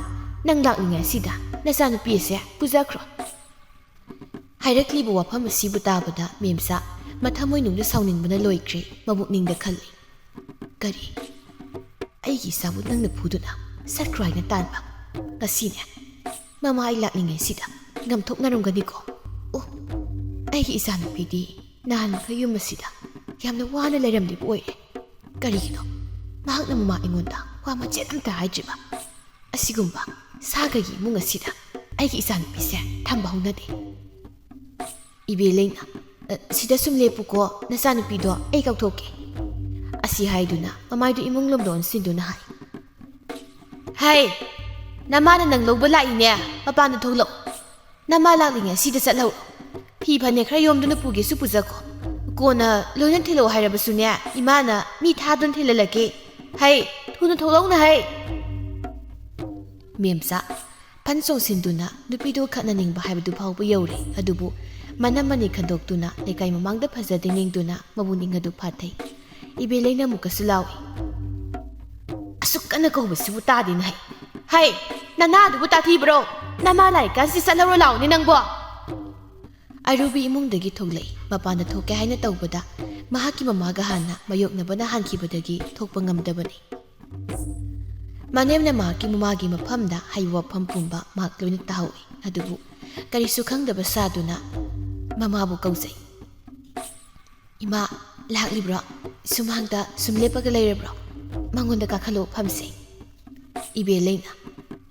ꯅꯪ ꯂꯥꯛꯂꯤꯉꯩꯁꯤꯗ ꯅꯆꯥꯅꯨꯄꯤ ꯑꯁꯦ ꯄꯨꯖꯈ꯭ꯔꯣ꯫" ꯍꯥꯏꯔꯛꯂꯤꯕ ꯋꯥꯐꯝ ꯑꯁꯤꯕꯨ ꯇꯥꯕꯗ ꯃꯦꯝꯆꯥ ꯃꯊꯃꯣꯏꯅꯨꯡꯗ ꯁꯥꯎꯅꯤꯡꯕꯅ ꯂꯣꯏꯈ꯭ꯔꯦ꯫ ꯃꯕꯨꯛꯅꯤꯡꯗ ꯈꯜꯂꯤ, "ꯀꯔꯤ? ꯑꯩꯒꯤ ꯏꯆꯥꯕꯨ ꯅꯪꯅ ꯐꯨꯗꯨꯅ ꯆꯠꯈ꯭ꯔꯣ ꯍꯥꯏꯅ ꯇꯥꯟꯕ? ꯉꯁꯤꯅꯦ, ꯃꯃꯥ ꯑꯩ ꯂꯥꯛꯂꯤꯉꯩꯁꯤꯗ ꯉꯝꯊꯣꯛꯅꯔꯝꯒꯅꯤꯀꯣ꯫ ꯑꯣ, ꯑꯩꯒꯤ ꯏꯆꯥꯅꯨꯄꯤꯗꯤ ꯅꯍꯥꯟ ꯃꯈꯩ ꯌꯨꯝ ꯑꯁꯤꯗ ꯌꯥꯝꯅ ꯋꯥꯅ ꯂꯩꯔꯝꯂꯤꯕ ꯑꯣꯏꯔꯦ꯫ ꯀꯔꯤꯒꯤꯅꯣ ꯃꯍꯥꯛꯅ ꯃꯃꯥ ꯑꯩꯉꯣꯟꯗ ꯋꯥ ꯃꯆꯦꯠ ꯑꯝꯇ ꯍꯥꯏꯗ꯭ꯔꯤꯕ? ꯑꯁꯤꯒꯨꯝꯕ ꯁꯥꯒꯩꯒꯤ ꯏꯃꯨꯡ ꯑꯁꯤꯗ ꯑꯩꯒꯤ ꯏꯆꯥꯅꯨꯄꯤꯁꯦ ꯊꯝꯕ ꯍꯧꯅꯗꯦ꯫" "ꯏꯕꯦ ꯂꯩꯅ, ꯑ, ꯁꯤꯗ ꯁꯨꯝ ꯂꯦꯞꯄꯨꯀꯣ, ꯅꯆꯥꯅꯨꯄꯤꯗꯣ ꯑꯩ ꯀꯧꯊꯣꯛꯀꯦ꯫" ꯑꯁꯤ ꯍꯥꯏꯗꯨꯅ ꯃꯃꯥꯏꯗꯨ ꯏꯃꯨꯡ ꯂꯣꯝꯗ ꯑꯣꯟꯁꯤꯟꯗꯨꯅ ꯍꯥꯏ, "ꯍꯩ, ꯅꯃꯥꯅ ꯅꯪ ꯂꯧꯕ ꯂꯥꯛꯏꯅꯦ, ꯃꯄꯥꯟꯗ ꯊꯣꯛꯂꯛꯎ꯫ ꯅꯃꯥ ꯂꯥꯛꯂꯤꯉꯩ ꯑꯁꯤꯗ ꯆꯠꯍꯧꯔꯣ꯫ ꯐꯤ ꯐꯅꯦꯛ ꯈꯔ ꯌꯣꯝꯗꯨꯅ ꯄꯨꯒꯦꯁꯨ ꯄꯨꯖꯈꯣ꯫ ꯀꯣꯟꯅ ꯂꯣꯏꯅ ꯊꯤꯜꯂꯛꯑꯣ ꯍꯥꯏꯔꯕꯁꯨꯅꯦ, ꯏꯃꯥꯅ ꯃꯤ ꯊꯥꯗꯨꯅ ꯊꯤꯜꯍꯜꯂꯛꯀꯦ꯫ ꯍꯩ, ꯊꯨꯅ ꯊꯣꯛꯂꯛꯎꯅ ꯍꯩ꯫" ꯃꯦꯝꯆꯥ ꯐꯟ ꯆꯣꯡꯁꯤꯟꯗꯨꯅ ꯅꯨꯄꯤꯗꯨ ꯈꯠꯅꯅꯤꯡꯕ ꯍꯥꯏꯕꯗꯨ ꯐꯥꯎꯕ ꯌꯧꯔꯦ꯫ ꯑꯗꯨꯕꯨ ꯃꯅꯝ ꯃꯅꯤ ꯈꯟꯗꯣꯛꯇꯨꯅ ꯂꯩꯀꯥꯏ ꯃꯃꯥꯡꯗ ꯐꯖꯗꯦ ꯅꯤꯡꯗꯨꯅ ꯃꯕꯨꯛꯅꯤꯡ ꯑꯗꯨ ꯐꯥꯊꯩ꯫ ꯏꯕꯦꯂꯩꯅ ꯑꯃꯨꯛꯀꯁꯨ ꯂꯥꯎꯏ, "ꯑꯁꯨꯛ ꯀꯟꯅ ꯀꯧꯕꯁꯤꯕꯨ ꯇꯥꯗꯦꯅ ꯍꯩ꯫ ꯍꯩ, ꯅꯅꯥꯗꯨꯕꯨ ꯇꯥꯊꯤꯕ꯭ꯔꯣ? ꯅꯃꯥ ꯂꯥꯛꯏꯀꯥꯟꯁꯤ ꯆꯠꯍꯧꯔꯣ ꯂꯥꯎꯅꯦ ꯅꯪꯕꯣ!" ꯑꯔꯨꯕꯤ ꯏꯃꯨꯡꯗꯒꯤ ꯊꯣꯛꯂꯛꯏ꯫ ꯃꯄꯥꯟꯗ ꯊꯣꯛꯀꯦ ꯍꯥꯏꯅ ꯇꯧꯕꯗ ꯃꯍꯥꯛꯀꯤ ꯃꯃꯥꯒ ꯍꯥꯟꯅ ꯃꯥꯌꯣꯛꯅꯕꯅ ꯍꯥꯟꯈꯤꯕꯗꯒꯤ ꯊꯣꯛꯄ ꯉꯝꯗꯕꯅꯤ꯫ ꯃꯅꯦꯝꯅ ꯃꯍꯥꯛꯀꯤ ꯃꯃꯥꯒꯤ ꯃꯐꯝꯗ ꯍꯥꯏꯕ ꯋꯥꯐꯝ ꯄꯨꯝꯕ ꯃꯍꯥꯛ ꯂꯣꯏꯅ ꯇꯥꯍꯧꯏ꯫ ꯑꯗꯨꯕꯨ ꯀꯔꯤꯁꯨ ꯈꯪꯗꯕ ꯁꯥꯗꯨꯅ ꯃꯃꯥꯕꯨ ꯀꯧꯖꯩ꯫ "ꯏꯃꯥ, ꯂꯥꯛꯂꯤꯕ꯭ꯔꯣ? ꯁꯨꯃꯥꯡꯗ ꯁꯨꯝ ꯂꯦꯞꯄꯒ ꯂꯩꯔꯕ꯭ꯔꯣ? ꯃꯉꯣꯟꯗ ꯀꯥꯈꯠꯂꯣ, ꯐꯝꯁꯦ꯫" ꯏꯕꯦꯂꯩꯅ,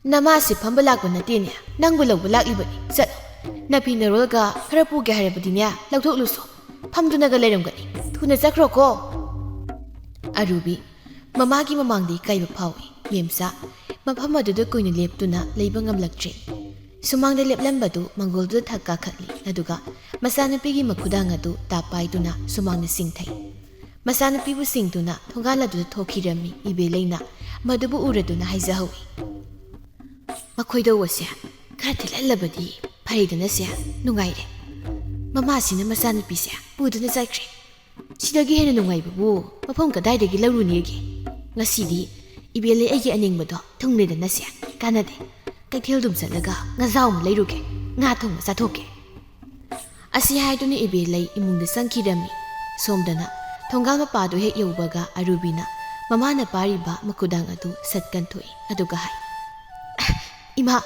"ꯅꯃꯥꯁꯤ ꯐꯝꯕ ꯂꯥꯛꯄ ꯅꯠꯇꯦꯅꯦ, ꯅꯪꯕꯨ ꯂꯧꯕ ꯂꯥꯛꯂꯤꯕꯅꯤ꯫ ꯆꯠꯂꯣ, ꯅꯐꯤ ꯅꯔꯣꯜꯒ ꯈꯔ ꯄꯨꯒꯦ ꯍꯥꯏꯔꯕꯗꯤꯅꯦ, ꯂꯧꯊꯣꯛꯂꯨꯁꯣ꯫ ꯐꯝꯗꯨꯅꯒ ꯂꯩꯔꯝꯒꯅꯤ꯫ ꯊꯨꯅ ꯆꯠꯈ꯭ꯔꯣꯀꯣ꯫" ꯑꯔꯨꯕꯤ ꯃꯃꯥꯒꯤ ꯃꯃꯥꯡꯗ ꯏꯀꯥꯏꯕ ꯐꯥꯎꯏ꯫ ꯃꯦꯝꯆꯥ ꯃꯐꯝ ꯑꯗꯨꯗ ꯀꯨꯏꯅ ꯂꯦꯞꯇꯨꯅ ꯂꯩꯕ ꯉꯝꯂꯛꯇ꯭ꯔꯦ꯫ ꯁꯨꯃꯥꯡꯗ ꯂꯦꯞꯂꯝꯕꯗꯨ ꯃꯪꯒꯣꯜꯗꯨꯗ ꯊꯛ ꯀꯥꯈꯠꯂꯤ, ꯑꯗꯨꯒ ꯃꯆꯥꯅꯨꯄꯤꯒꯤ ꯃꯈꯨꯗꯥꯡ ꯑꯗꯨ ꯇꯥꯞ ꯄꯥꯏꯗꯨꯅ ꯁꯨꯃꯥꯡꯗ ꯆꯤꯡꯊꯩ꯫ ꯃꯆꯥꯅꯨꯄꯤꯕꯨ ꯆꯤꯡꯗꯨꯅ ꯊꯣꯡꯒꯥꯜ ꯑꯗꯨꯗ ꯊꯣꯛꯈꯤꯔꯝꯃꯤ꯫ ꯏꯕꯦꯂꯩꯅ ꯃꯗꯨꯕꯨ ꯎꯔꯗꯨꯅ ꯍꯥꯏꯖꯍꯧꯏ, "ꯃꯈꯣꯏꯗꯧꯕꯁꯦ ꯈꯔ ꯊꯤꯜꯍꯜꯂꯕꯗꯤ ꯐꯔꯦꯗꯅꯁꯦ, ꯅꯨꯡꯉꯥꯏꯔꯦ꯫ ꯃꯃꯥꯁꯤꯅ ꯃꯆꯥꯅꯨꯄꯤꯁꯦ ꯄꯨꯗꯨꯅ ꯆꯠꯈ꯭ꯔꯦ꯫ ꯁꯤꯗꯒꯤ ꯍꯦꯟꯅ ꯅꯨꯡꯉꯥꯏꯕꯕꯨ ꯃꯐꯝ ꯀꯗꯥꯏꯗꯒꯤ ꯂꯧꯔꯨꯅꯤꯒꯦ? ꯉꯁꯤꯗꯤ ꯏꯕꯦꯂꯩ ꯑꯩꯒꯤ ꯑꯅꯤꯡꯕꯗꯣ ꯊꯨꯡꯂꯦꯗꯅꯁꯦ, ꯀꯥꯟꯅꯗꯦ꯫ ꯀꯩꯊꯦꯜꯗꯨꯝ ꯆꯠꯂꯒ ꯉꯥꯖꯥꯎ ꯑꯃ ꯂꯩꯔꯨꯒꯦ, ꯉꯥ ꯊꯣꯡꯕ ꯆꯥꯊꯣꯛꯀꯦ꯫" ꯑꯁꯤ ꯍꯥꯏꯗꯨꯅ ꯏꯕꯦꯂꯩ ꯏꯃꯨꯡꯗ ꯆꯪꯈꯤꯔꯝꯃꯤ꯫ ꯁꯣꯝꯗꯅ ꯊꯣꯡꯒꯥꯜ ꯃꯄꯥꯗꯨ ꯍꯦꯛ ꯌꯧꯕꯒ ꯑꯔꯨꯕꯤꯅ ꯃꯃꯥꯅ ꯄꯥꯏꯔꯤꯕ ꯃꯈꯨꯗꯥꯡ ꯑꯗꯨ ꯁꯠ ꯀꯟꯊꯣꯛꯏ, ꯑꯗꯨꯒ ꯍꯥꯏ, "ꯏꯃꯥ,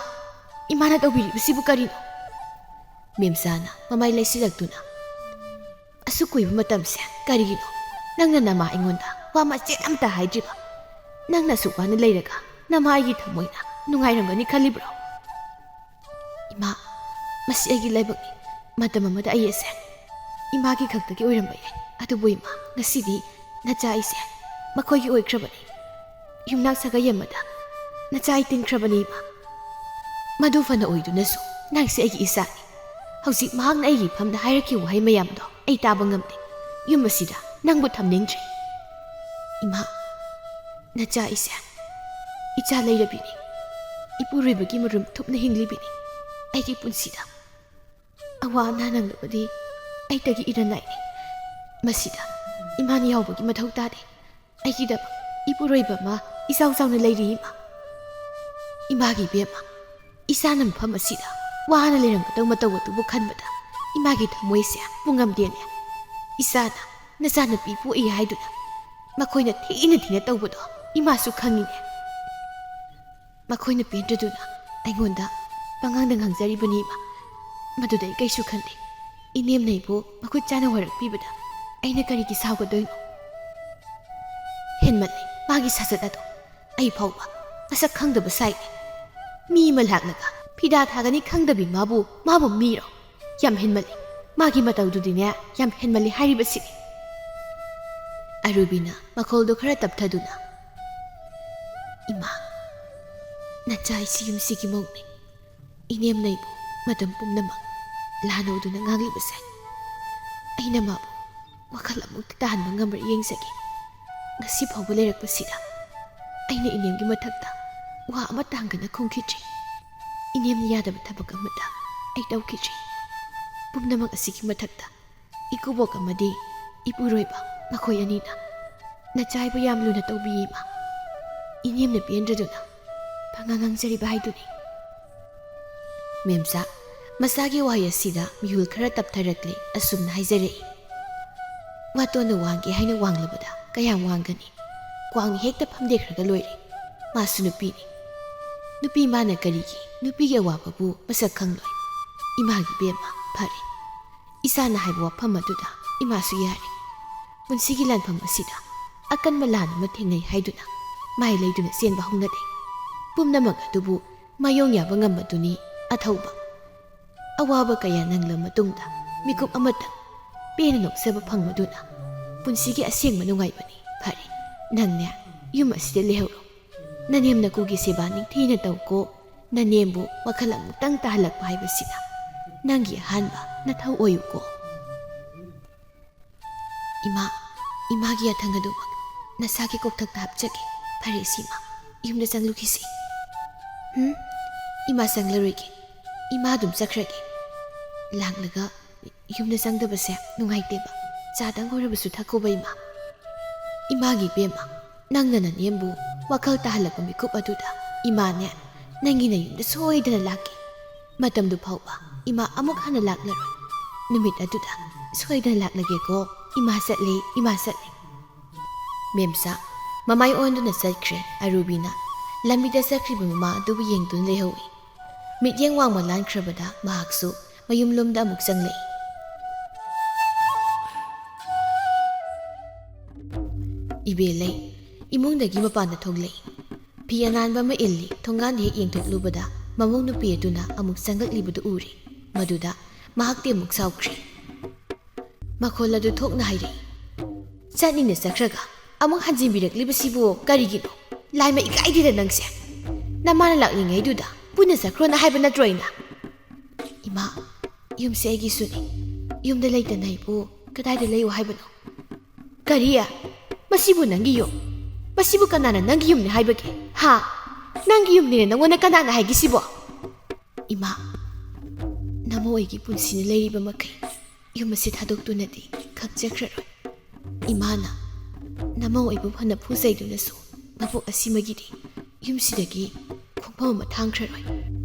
ꯏꯃꯥꯅ ꯇꯧꯕꯤꯔꯤꯕꯁꯤꯕꯨ ꯀꯔꯤꯅꯣ?" ꯃꯦꯝꯆꯥꯅ ꯃꯃꯥꯏ ꯂꯩꯁꯤꯜꯂꯛꯇꯨꯅ, "ꯑꯁꯨꯛ ꯀꯨꯏꯕ ꯃꯇꯝꯁꯦ ꯀꯔꯤꯒꯤꯅꯣ ꯅꯪꯅ ꯅꯃꯥ ꯑꯩꯉꯣꯟꯗ ꯋꯥ ꯃꯆꯦꯠ ꯑꯃꯇ ꯍꯥꯏꯗ꯭ꯔꯤꯕ? ꯅꯪꯅ ꯑꯁꯨꯛ ꯋꯥꯅ ꯂꯩꯔꯒ ꯅꯃꯥ ꯑꯩꯒꯤ ꯊꯃꯣꯏꯅ ꯅꯨꯡꯉꯥꯏꯔꯝꯒꯅꯤ ꯈꯜꯂꯤꯕ꯭ꯔꯣ?" "ꯏꯃꯥ, ꯃꯁꯤ ꯑꯩꯒꯤ ꯂꯥꯏꯕꯛꯅꯤ꯫ ꯃꯇꯝ ꯑꯃꯗ ꯑꯩ ꯑꯁꯦ ꯏꯃꯥꯒꯤ ꯈꯛꯇꯒꯤ ꯑꯣꯏꯔꯝꯕ ꯌꯥꯏ꯫ ꯑꯗꯨꯕꯨ ꯏꯃꯥ, ꯉꯁꯤꯗꯤ ꯅꯆꯥ ꯑꯩꯁꯦ ꯃꯈꯣꯏꯒꯤ ꯑꯣꯏꯈ꯭ꯔꯕꯅꯤ꯫ ꯌꯨꯝꯅꯥꯛ ꯁꯥꯒꯩ ꯑꯃꯗ ꯅꯆꯥ ꯑꯩ ꯇꯤꯟꯈ꯭ꯔꯕꯅꯤ ꯏꯃꯥ꯫ ꯃꯗꯨ ꯐꯅ ꯑꯣꯏꯗꯨꯅꯁꯨ ꯅꯪꯁꯦ ꯑꯩꯒꯤ ꯏꯆꯥꯅꯤ꯫ ꯍꯧꯖꯤꯛ ꯃꯍꯥꯛꯅ ꯑꯩꯒꯤ ꯏꯐꯝꯗ ꯍꯥꯏꯔꯛꯈꯤꯕ ꯋꯥꯍꯩ ꯃꯌꯥꯝꯗꯣ ꯑꯩ ꯇꯥꯕ ꯉꯝꯗꯦ꯫ ꯌꯨꯝ ꯑꯁꯤꯗ ꯅꯪꯕꯨ ꯊꯝꯅꯤꯡꯗ꯭ꯔꯦ꯫ ꯏꯃꯥ, ꯅꯆꯥ ꯑꯩꯁꯦ ꯏꯆꯥ ꯂꯩꯔꯕꯤꯅꯤ꯫ ꯏꯄꯨꯔꯣꯏꯕꯒꯤ ꯃꯔꯨꯝ ꯊꯨꯞꯅ ꯍꯤꯡꯂꯤꯕꯤꯅꯤ꯫ ꯑꯩꯒꯤ ꯄꯨꯟꯁꯤꯗ ꯑꯋꯥ ꯑꯅꯥ ꯅꯪꯂꯕꯗꯤ ꯑꯩꯇꯒꯤ ꯏꯔꯟ ꯅꯥꯏꯅꯤ꯫ ꯃꯁꯤꯗ ꯏꯃꯥꯅ ꯌꯥꯎꯕꯒꯤ ꯃꯊꯧ ꯇꯥꯗꯦ꯫ ꯑꯩꯒꯤꯗꯃꯛ ꯏꯄꯨꯔꯣꯏꯕ ꯑꯃ ꯏꯆꯥꯎ ꯆꯥꯎꯅ ꯂꯩꯔꯤ ꯏꯃꯥ꯫ ꯏꯃꯥꯒꯤ ꯏꯕꯦꯝꯃ, ꯏꯆꯥꯅ ꯃꯐꯝ ꯑꯁꯤꯗ ꯋꯥꯅ ꯂꯩꯔꯝꯒꯗꯧ ꯃꯇꯧ ꯑꯗꯨꯕꯨ ꯈꯟꯕꯗ ꯏꯃꯥꯒꯤ ꯊꯃꯣꯏꯁꯦ ꯄꯨꯡꯉꯝꯗꯦꯅꯦ꯫ ꯏꯆꯥꯅ ꯅꯆꯥꯅꯨꯄꯤ ꯄꯣꯛꯏ ꯍꯥꯏꯗꯨꯅ ꯃꯈꯣꯏꯅ ꯊꯤꯅ ꯊꯤꯅ ꯇꯧꯕꯗꯣ ꯏꯃꯥꯁꯨ ꯈꯪꯉꯤꯅꯦ꯫ ꯃꯈꯣꯏꯅ ꯄꯦꯟꯗ꯭ꯔꯗꯨꯅ ꯑꯩꯉꯣꯟꯗ ꯄꯉꯥꯡꯗ ꯉꯥꯡꯖꯔꯤꯕꯅꯤ ꯏꯃꯥ꯫ ꯃꯗꯨꯗ ꯑꯩ ꯀꯩꯁꯨ ꯈꯟꯗꯦ꯫ ꯏꯅꯦꯝꯅ ꯑꯩꯕꯨ ꯃꯈꯨꯠ ꯆꯥꯅ ꯋꯥꯔꯛꯄꯤꯕꯗ ꯑꯩꯅ ꯀꯔꯤꯒꯤ ꯁꯥꯎꯒꯗꯣꯏꯅꯣ? ꯍꯦꯟꯃꯜꯂꯦ ꯃꯥꯒꯤ ꯁꯥꯖꯠ ꯑꯗꯣ꯫ ꯑꯩ ꯐꯥꯎꯕ ꯃꯁꯛ ꯈꯪꯗꯕ ꯁꯥꯏꯅꯦ꯫ ꯃꯤ ꯑꯃ ꯂꯥꯛꯂꯒ ꯐꯤꯗꯥ ꯊꯥꯒꯅꯤ ꯈꯪꯗꯕꯤ ꯃꯥꯕꯨ, ꯃꯥꯕꯨ ꯃꯤꯔꯣ? ꯌꯥꯝ ꯍꯦꯟꯃꯜꯂꯤ꯫ ꯃꯥꯒꯤ ꯃꯇꯧꯗꯨꯗꯤꯅꯦ ꯌꯥꯝ ꯍꯦꯟꯃꯜꯂꯤ ꯍꯥꯏꯔꯤꯕꯁꯤꯅꯤ꯫ ꯑꯔꯨꯕꯤꯅ ꯃꯈꯣꯜꯗꯨ ꯈꯔ ꯇꯞꯊꯗꯨꯅ, "ꯏꯃꯥ, ꯅꯆꯥ ꯑꯩꯁꯤ ꯌꯨꯝꯁꯤꯒꯤ ꯃꯧꯅꯤ꯫ ꯏꯅꯦꯝꯅ ꯑꯩꯕꯨ ꯃꯇꯝ ꯄꯨꯝꯅꯃꯛ ꯂꯥꯟꯅ ꯎꯗꯨꯅ ꯉꯥꯡꯂꯤꯕꯁꯦ꯫ ꯑꯩꯅ ꯃꯥꯕꯨ ꯋꯥꯈꯜ ꯑꯃꯨꯛꯇ ꯇꯥꯍꯟꯕ ꯉꯝꯕ꯭ꯔꯥ ꯌꯦꯡꯖꯒꯦ꯫ ꯉꯁꯤ ꯐꯥꯎꯕ ꯂꯩꯔꯛꯄꯁꯤꯗ ꯑꯩꯅ ꯏꯅꯦꯝꯒꯤ ꯃꯊꯛꯇ ꯋꯥ ꯑꯃꯠꯇ ꯍꯪꯒꯠꯅ ꯈꯨꯝꯈꯤꯗ꯭ꯔꯤ꯫ ꯏꯅꯦꯝꯅ ꯌꯥꯗꯕ ꯊꯕꯛ ꯑꯃꯠꯇ ꯑꯩ ꯇꯧꯈꯤꯗ꯭ꯔꯤ꯫ ꯄꯨꯝꯅꯃꯛ ꯑꯁꯤꯒꯤ ꯃꯊꯛꯇ ꯏꯀꯨꯕꯣꯛ ꯑꯃꯗꯤ ꯏꯄꯨꯔꯣꯏꯕ ꯃꯈꯣꯏ ꯑꯅꯤꯅ ꯅꯆꯥꯏꯕꯨ ꯌꯥꯝ ꯂꯨꯅ ꯇꯧꯕꯤꯌꯦ ꯏꯃꯥ꯫ ꯏꯅꯦꯝꯅ ꯄꯦꯟꯗ꯭ꯔꯗꯨꯅ ꯄꯉꯥꯡ ꯉꯥꯡꯖꯔꯤꯕ ꯍꯥꯏꯗꯨꯅꯤ꯫" ꯃꯦꯝꯆꯥ ꯃꯁꯥꯒꯤ ꯋꯥꯍꯩ ꯑꯁꯤꯗ ꯃꯤꯍꯨꯜ ꯈꯔ ꯇꯞꯊꯔꯛꯂꯦ꯫ ꯑꯁꯨꯝꯅ ꯍꯥꯏꯖꯔꯛꯏ, "ꯋꯥꯇꯣꯟꯅ ꯋꯥꯡꯒꯦ ꯍꯥꯏꯅ ꯋꯥꯡꯂꯕꯗ ꯀꯌꯥꯝ ꯋꯥꯡꯒꯅꯤ? ꯀ꯭ꯋꯥꯛꯅ ꯍꯦꯛꯇ ꯐꯝꯗꯦꯛꯈ꯭ꯔꯒ ꯂꯣꯏꯔꯦ꯫ ꯃꯥꯁꯨ ꯅꯨꯄꯤꯅꯤ꯫ ꯅꯨꯄꯤ ꯃꯥꯅ ꯀꯔꯤꯒꯤ ꯅꯨꯄꯤꯒꯤ ꯑꯋꯥꯕꯕꯨ ꯃꯁꯛ ꯈꯪꯂꯣꯏ? ꯏꯃꯥꯒꯤ ꯕꯦꯝꯃ, ꯐꯔꯦ꯫ ꯏꯆꯥꯅ ꯍꯥꯏꯕ ꯋꯥꯐꯝ ꯑꯗꯨꯗ ꯏꯃꯥꯁꯨ ꯌꯥꯔꯦ꯫ ꯄꯨꯟꯁꯤꯒꯤ ꯂꯥꯟꯐꯝ ꯑꯁꯤꯗ ꯑꯀꯟꯕ ꯂꯥꯟ ꯑꯃ ꯊꯦꯡꯅꯩ ꯍꯥꯏꯗꯨꯅ ꯃꯥꯏ ꯂꯩꯗꯨꯅ ꯆꯦꯟꯕ ꯍꯧꯅꯗꯦ꯫ ꯄꯨꯝꯅꯃꯛ ꯑꯗꯨꯕꯨ ꯃꯥꯌꯣꯡ ꯌꯥꯕ ꯉꯝꯕꯗꯨꯅꯤ ꯑꯊꯧꯕ꯫ ꯑꯋꯥꯕ ꯀꯌꯥ ꯅꯪꯂ ꯃꯇꯨꯡꯗ ꯃꯤꯀꯨꯞ ꯑꯃꯇꯪ ꯄꯦꯟꯅ ꯅꯣꯛꯆꯕ ꯐꯪꯕꯗꯨꯅ ꯄꯨꯟꯁꯤꯒꯤ ꯑꯁꯦꯡꯕ ꯅꯨꯡꯉꯥꯏꯕꯅꯤ꯫ ꯐꯔꯦ, ꯅꯪꯅꯦ ꯌꯨꯝ ꯑꯁꯤꯗ ꯂꯩꯍꯧꯔꯣ꯫ ꯅꯅꯦꯝ ꯅꯀꯨꯒꯤ ꯁꯦꯕꯥ ꯅꯤꯡꯊꯤꯅ ꯇꯧꯀꯣ꯫ ꯅꯅꯦꯝꯕꯨ ꯋꯥꯈꯜ ꯑꯃꯨꯛꯇꯪ ꯇꯥꯍꯜꯂꯛꯄ ꯍꯥꯏꯕꯁꯤꯅ ꯅꯪꯒꯤ ꯑꯍꯥꯟꯕ ꯅꯊꯧ ꯑꯣꯏꯌꯨꯀꯣ꯫" "ꯏꯃꯥ, ꯏꯃꯥꯒꯤ ꯌꯥꯊꯪ ꯑꯗꯨꯃꯛ ꯅꯁꯥꯒꯤ ꯀꯣꯛꯊꯛꯇ ꯍꯥꯞꯆꯒꯦ꯫ ꯐꯔꯦ, ꯁꯤꯃ ꯌꯨꯝꯗ ꯆꯪꯂꯨꯈꯤꯁꯤ꯫" "ꯎꯝ, ꯏꯃꯥ ꯆꯪꯂꯔꯣꯏꯒꯦ꯫ ꯏꯃꯥ ꯑꯗꯨꯝ ꯆꯠꯈ꯭ꯔꯒꯦ꯫ ꯂꯥꯛꯂꯒ ꯌꯨꯝꯗ ꯆꯪꯗꯕꯁꯦ ꯅꯨꯡꯉꯥꯏꯇꯦꯕ꯫ ꯆꯥꯗꯪ ꯑꯣꯏꯔꯕꯁꯨ ꯊꯛꯈꯣꯕ ꯏꯃꯥ꯫" "ꯏꯃꯥꯒꯤ ꯏꯕꯦꯝꯃ, ꯅꯪꯅ ꯅꯅꯦꯝꯕꯨ ꯋꯥꯈꯜ ꯇꯥꯍꯜꯂꯛꯄ ꯃꯤꯀꯨꯞ ꯑꯗꯨꯗ ꯏꯃꯥꯅꯦ ꯅꯪꯒꯤ ꯅꯌꯨꯝꯗ ꯁꯣꯏꯗꯅ ꯂꯥꯛꯀꯦ꯫ ꯃꯇꯝꯗꯨ ꯐꯥꯎꯕ ꯏꯃꯥ ꯑꯃꯨꯛ ꯍꯟꯅ ꯂꯥꯛꯂꯔꯣꯏ꯫ ꯅꯨꯃꯤꯠ ꯑꯗꯨꯗ ꯁꯣꯏꯗꯅ ꯂꯥꯛꯂꯒꯦꯀꯣ꯫ ꯏꯃꯥ ꯆꯠꯂꯦ, ꯏꯃꯥ ꯆꯠꯂꯦ꯫ ꯃꯦꯝꯆꯥ ꯃꯃꯥꯏ ꯑꯣꯟꯗꯨꯅ ꯆꯠꯈ꯭ꯔꯦ꯫ ꯑꯔꯨꯕꯤꯅ ꯂꯝꯕꯤꯗ ꯆꯠꯈ꯭ꯔꯤꯕ ꯃꯃꯥ ꯑꯗꯨꯕꯨ ꯌꯦꯡꯗꯨꯅ ꯂꯩꯍꯧꯏ꯫ ꯃꯤꯠꯌꯦꯡ ꯋꯥꯡꯃ ꯂꯥꯟꯈ꯭ꯔꯕꯗ ꯃꯍꯥꯛꯁꯨ ꯃꯌꯨꯝꯂꯣꯝꯗ ꯑꯃꯨꯛ ꯆꯪꯂꯛꯏ꯫ ꯏꯕꯦꯂꯩ ꯏꯃꯨꯡꯗꯒꯤ ꯃꯄꯥꯟꯗ ꯊꯣꯛꯂꯛꯏ꯫ ꯐꯤ ꯑꯅꯥꯟꯕ ꯑꯃ ꯏꯜꯂꯤ꯫ ꯊꯣꯡꯒꯥꯟꯗ ꯍꯦꯛ ꯌꯦꯡꯊꯣꯛꯂꯨꯕꯗ ꯃꯃꯧ ꯅꯨꯄꯤ ꯑꯗꯨꯅ ꯑꯃꯨꯛ ꯆꯪꯂꯛꯂꯤꯕꯗꯨ ꯎꯔꯦ꯫ ꯃꯗꯨꯗ ꯃꯍꯥꯛꯇꯤ ꯑꯃꯨꯛ ꯁꯥꯎꯈ꯭ꯔꯦ꯫ ꯃꯈꯣꯜ ꯑꯗꯨ ꯊꯣꯛꯅ ꯍꯥꯏꯔꯛꯏ, "ꯆꯠꯅꯤꯡꯅ ꯆꯠꯈ꯭ꯔꯒ ꯑꯃꯨꯛ ꯍꯟꯖꯤꯟꯕꯤꯔꯛꯂꯤꯕꯁꯤꯕꯨ ꯀꯔꯤꯒꯤꯅꯣ? ꯂꯥꯏꯃ ꯏꯀꯥꯏꯗꯦꯗ ꯅꯪꯁꯦ꯫ ꯅꯃꯥꯅ ꯂꯥꯛꯂꯤꯉꯩꯗꯨꯗ ꯄꯨꯟꯅ ꯆꯠꯈ꯭ꯔꯣꯅ ꯍꯥꯏꯕ ꯅꯠꯇ꯭ꯔꯣ ꯑꯩꯅ?" "ꯏꯃꯥ, ꯌꯨꯝꯁꯦ ꯑꯩꯒꯤꯁꯨꯅꯤ꯫ ꯌꯨꯝꯗ ꯂꯩꯇꯅ ꯑꯩꯕꯨ ꯀꯗꯥꯏꯗ ꯂꯩꯌꯨ ꯍꯥꯏꯕꯅꯣ?" "ꯀꯔꯤ? ꯃꯁꯤꯕꯨ ꯅꯪꯒꯤ ꯌꯨꯝ? ꯃꯁꯤꯕꯨ ꯀꯅꯥꯅ ꯅꯪꯒꯤ ꯌꯨꯝꯅꯤ ꯍꯥꯏꯕꯒꯦ? ꯍꯥ? ꯅꯪꯒꯤ ꯌꯨꯝꯅꯤꯅ ꯅꯪꯉꯣꯟꯗ ꯀꯅꯥꯅ ꯍꯥꯏꯒꯦ ꯁꯤꯕꯣ?" "ꯏꯃꯥ, ꯅꯃꯧ ꯑꯩꯒꯤ ꯄꯨꯟꯁꯤꯅ ꯂꯩꯔꯤꯕ ꯃꯈꯩ ꯌꯨꯝ ꯑꯁꯤ ꯊꯥꯗꯣꯛꯇꯨꯅꯗꯤ ꯈꯪꯖꯈ꯭ꯔꯔꯣꯏ꯫ ꯏꯃꯥꯅ ꯅꯃꯧ ꯑꯩꯕꯨ ꯐꯅ ꯐꯨꯖꯩꯗꯨꯅꯁꯨ ꯃꯄꯣꯛ ꯑꯁꯤꯃꯒꯤꯗꯤ ꯌꯨꯝꯁꯤꯗꯒꯤ ꯈꯣꯡꯐꯝ ꯑꯃ ꯊꯥꯡꯈ꯭ꯔꯔꯣꯏ꯫